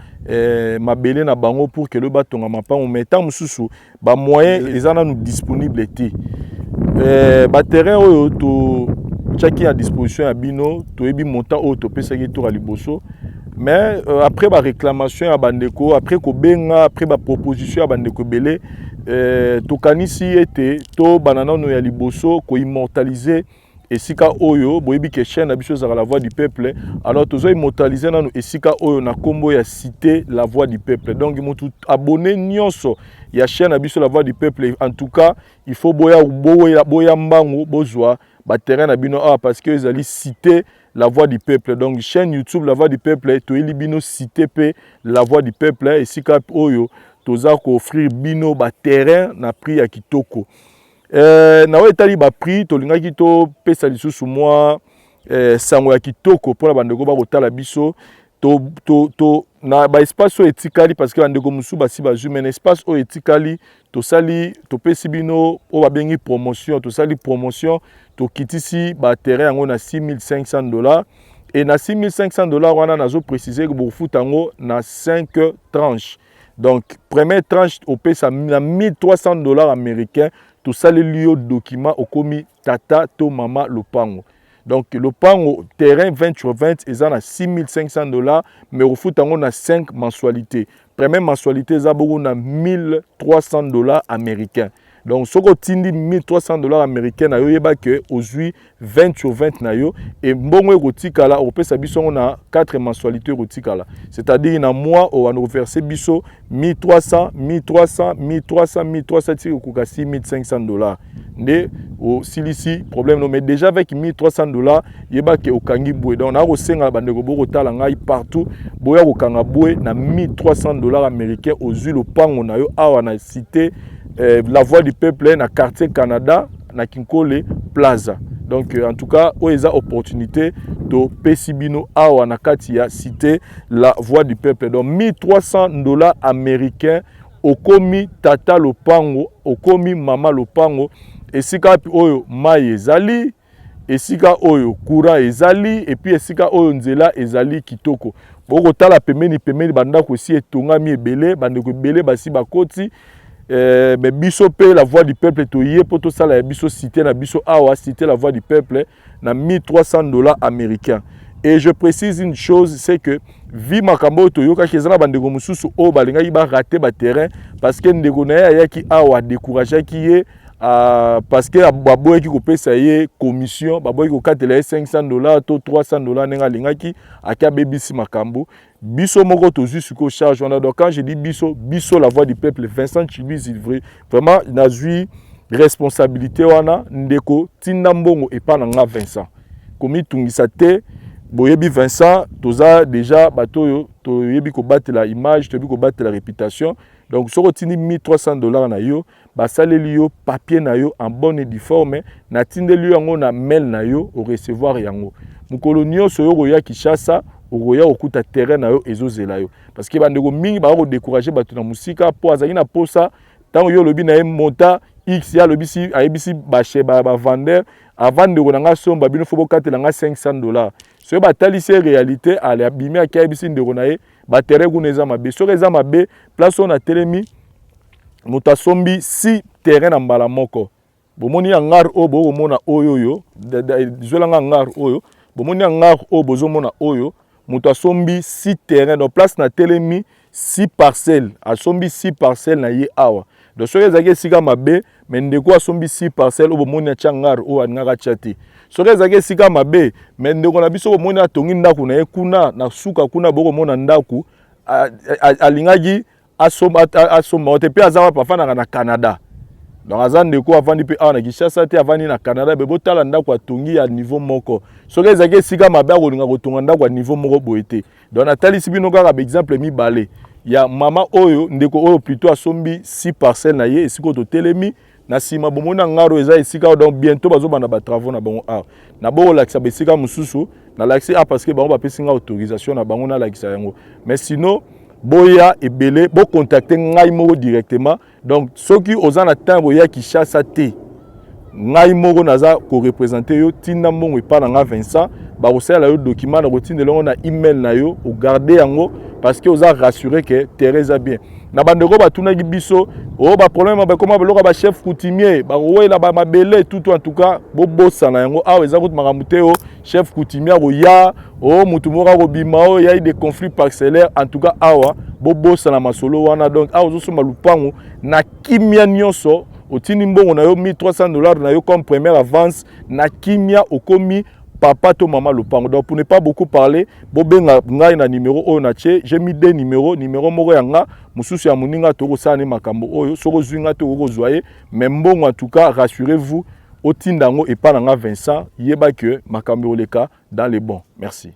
mabele na bango pour que le batonga mapango, mais tant mosusu ba moyen eza nanu disponible te. Ba terrain oyo to tiaki à disposition ya bino, toyebi montant oyo topesaki tour ya liboso, mais après ba réclamation ya bandeko, après kobenga, après ba proposition ya bandeko ebele, tokanisi ete tobanda nano ya liboso koimmortaliser esika oyo. Boyebi ke chaîne na biso ezalaka La Voix du Peuple, alors tozo immortaliser nano esika oyo na nkombo ya Cité La Voix du Peuple. Donc motu abonné nyonso ya chaîne na biso La Voix du Peuple, en tout cas il faut boya, boya, boya mbangu bozwa baterrain na bino awa parce que ezali Cité La Voix du Peuple. Donc chaîne YouTube La Voix du Peuple, toyeli bino Cité pe La Voix du Peuple, esika oyo toza koofrir bino baterrain na prix ya kitoko. Na oyo etali baprix, tolingaki topesa lisusu mwa sango ya kitoko mpona bandeko bakotala biso to na baespace oyo etikali, parce que bandeko mosusu basi bazwi, mais na espace oyo etikali tosali, topesi bino oyo babengi promotion. Tosali promotion, tokitisi baterrain yango na 6500 $, et na 6500 $ wana, nazoprécise ke bokofuta yango na 5 tranches. Donc première tranche opesa na 1300 $ américain, tosaleli yo document, okomi tata to mama lopango. Donc lopango terrain 20 sur 20 eza na 6500 $, mais okofuta yango na 5 mensualité. Première mensualité eza bongo na 1300 $ américain. Donc soki otindi 1300 dollars américain na yo, yeba ke ozwi 20 sur 20 na yo e mbongo ekotikala, okopesa biso yango na 4 mensualité ekotikala, c'est-à-dire na mois obanda koverse biso 1300, 1300, 1300, 1300 ti ekokoka 6500 $, nde osilisi problème. No, mais déjà avec 1300 $, yeba ke okangi bwe. Donc naa kosenga bandeko bokotala ngai partout, boya kokanga bwe na 1300 $ américain, ozwi lopango na yo awa na cité La Voix du Peuple, na quartier Canada, na Kinkole Plaza. Donc en tout cas, oyo eza opportunité topesi bino awa na kati ya cité La Voix du Peuple. Donc 1300 $ américain, okomi tata lopango, okomi mama lopango. Esika wapi oyo mai ezali, esika oyo courant ezali, et puis esika oyo nzela ezali kitoko. Bokotala pembeni pembeni, bandako esi etongami ebele, bandeko ebele basi bakoti. Mais biso mpe La Voix du Peuple toye mpo tosala ya biso cité na biso awa, cité La Voix du Peuple, na 1300 $ américain. Et je précise une chose, c'est que vi makambo oyo toyokaki, eza na bandeko mosusu oyo balingaki barater baterrain parce que ndeko na ye ayaki awa, adécourageaki ye parce que baboyaki kopesa ye commission, baboyaki kokatela ye 500 $ to 300 $ ndenge alingaki. Aki abebisi makambo. Biso moko tozwi sikoyo charge wana. Donc quand je dis biso, biso La Voix du Peuple, Vincent Chiluizi, vraiment nazwi responsabilité wana. Ndeko, tinda mbongo epa na nga Vincent, komitungisa te. Boyebi Vincent, toza déjà bato oyo toyebi kobatela image, toyebi kobatela réputation. Donc soki otindi 1300 $ na yo, basaleli yo papier na yo en bonne et due forme, natindeli yo yango na mail na yo, orecevoir yango mokolo nyonso oyo okoya Kinshasa, okoya kokuta terrain na yo ezozela yo. Parce que bandeko mingi baka kodécourage bato na mosika mpo azalaki na posa. Ntango yo olobi na ye montant x, ye alobisi, ayebisi bavendeur: "Avant ndeko na nga somba, bino faut bokatela nga 500 $." Soki batalisi ye réalité, ale abimi, aki ayebisi ndeko na ye: "Baterrain kuna eza mabe." Soki eza mabe, place oyo natelemi, moto asombi six terrain na mbala moko. Bomoni hangar oyo bokomona oyo, oyo zwelanga hangar oyo, bomoni hangar oyo bozomona oyo, moto asombi six terrain. Donc place natelemi, six parcelle, asombi six parcelle na ye awa. Donc soki ezalaki esika mabe, mais ndeko asombi six parcelle oyo bomoni atya hangar oyo, alingaka atya te. Soki ezalaki esika mabe, mais ndeko na biso bomoni atongi ndako na ye kuna na suka kuna, bokomona ndako, alingaki asomba te. Mpe aza wapi? Afandaka na Canada. Donc aza ndeko avandi mpe awa na Kinshasa te, avandi na Canada. Be botala ndako atongi ya niveau moko. Soki ezalaki esika mabe, akolinga kotonga ndako ya niveau moko boye te. Donc natalisi bino kaka baexemple mibale ya mama oyo, ndeko oyo plutôt, asombi six parcelle na ye esika oyo totelemi. Na nsima bomoni hangar eza esika oyo. Donc bientôt bazobanda batravaux na bango awa. Na bokolakisa baesika mosusu, nalakisi awa parce que bango bapesi nga autorisation na bango nalakisa yango. Mais sinon boya ebele, bocontacte ngai moko directement. Donc soki oza na temps boya Kinshasa te, ngai moko naza koreprésente yo. Tinda mbongo epai na nga Vincent, bakosalela yo document na kotindela yango na email na yo, ogarde yango parce que oza rassuré ke terrain eza bien. Na bandeko batunaki biso oyo baproblème bakoma biloko ya bachef coutumier, bakowela bamabele tutu, en tout cas bobosana yango. Awa eza kutu makambo te o chef coutumier akoya o mutu moko akobima oyo yai des conflits parcellaires. En tout cas awa bobosana masolo wana. Donc awa ozosomba lupango na kimia nyonso, otindi mbongo na yo 1300 $ na yo comme première avance, na kimia okomi papa to mama lopango. Donc pour ne pas beaucoup parler, bobenga ngai na numéro oyo natie. J'ai mis deux numéros, numéro moko ya nga, mosusu ya moninga. Tokosala ne makambo oyo. Soki ozwi nga te, okoki kozwa ye. Mais mbongo, en tout cas rassurez-vous, otinda yango epai na nga Vincent, yeba ke makambo ekoleka dans les bons. Merci.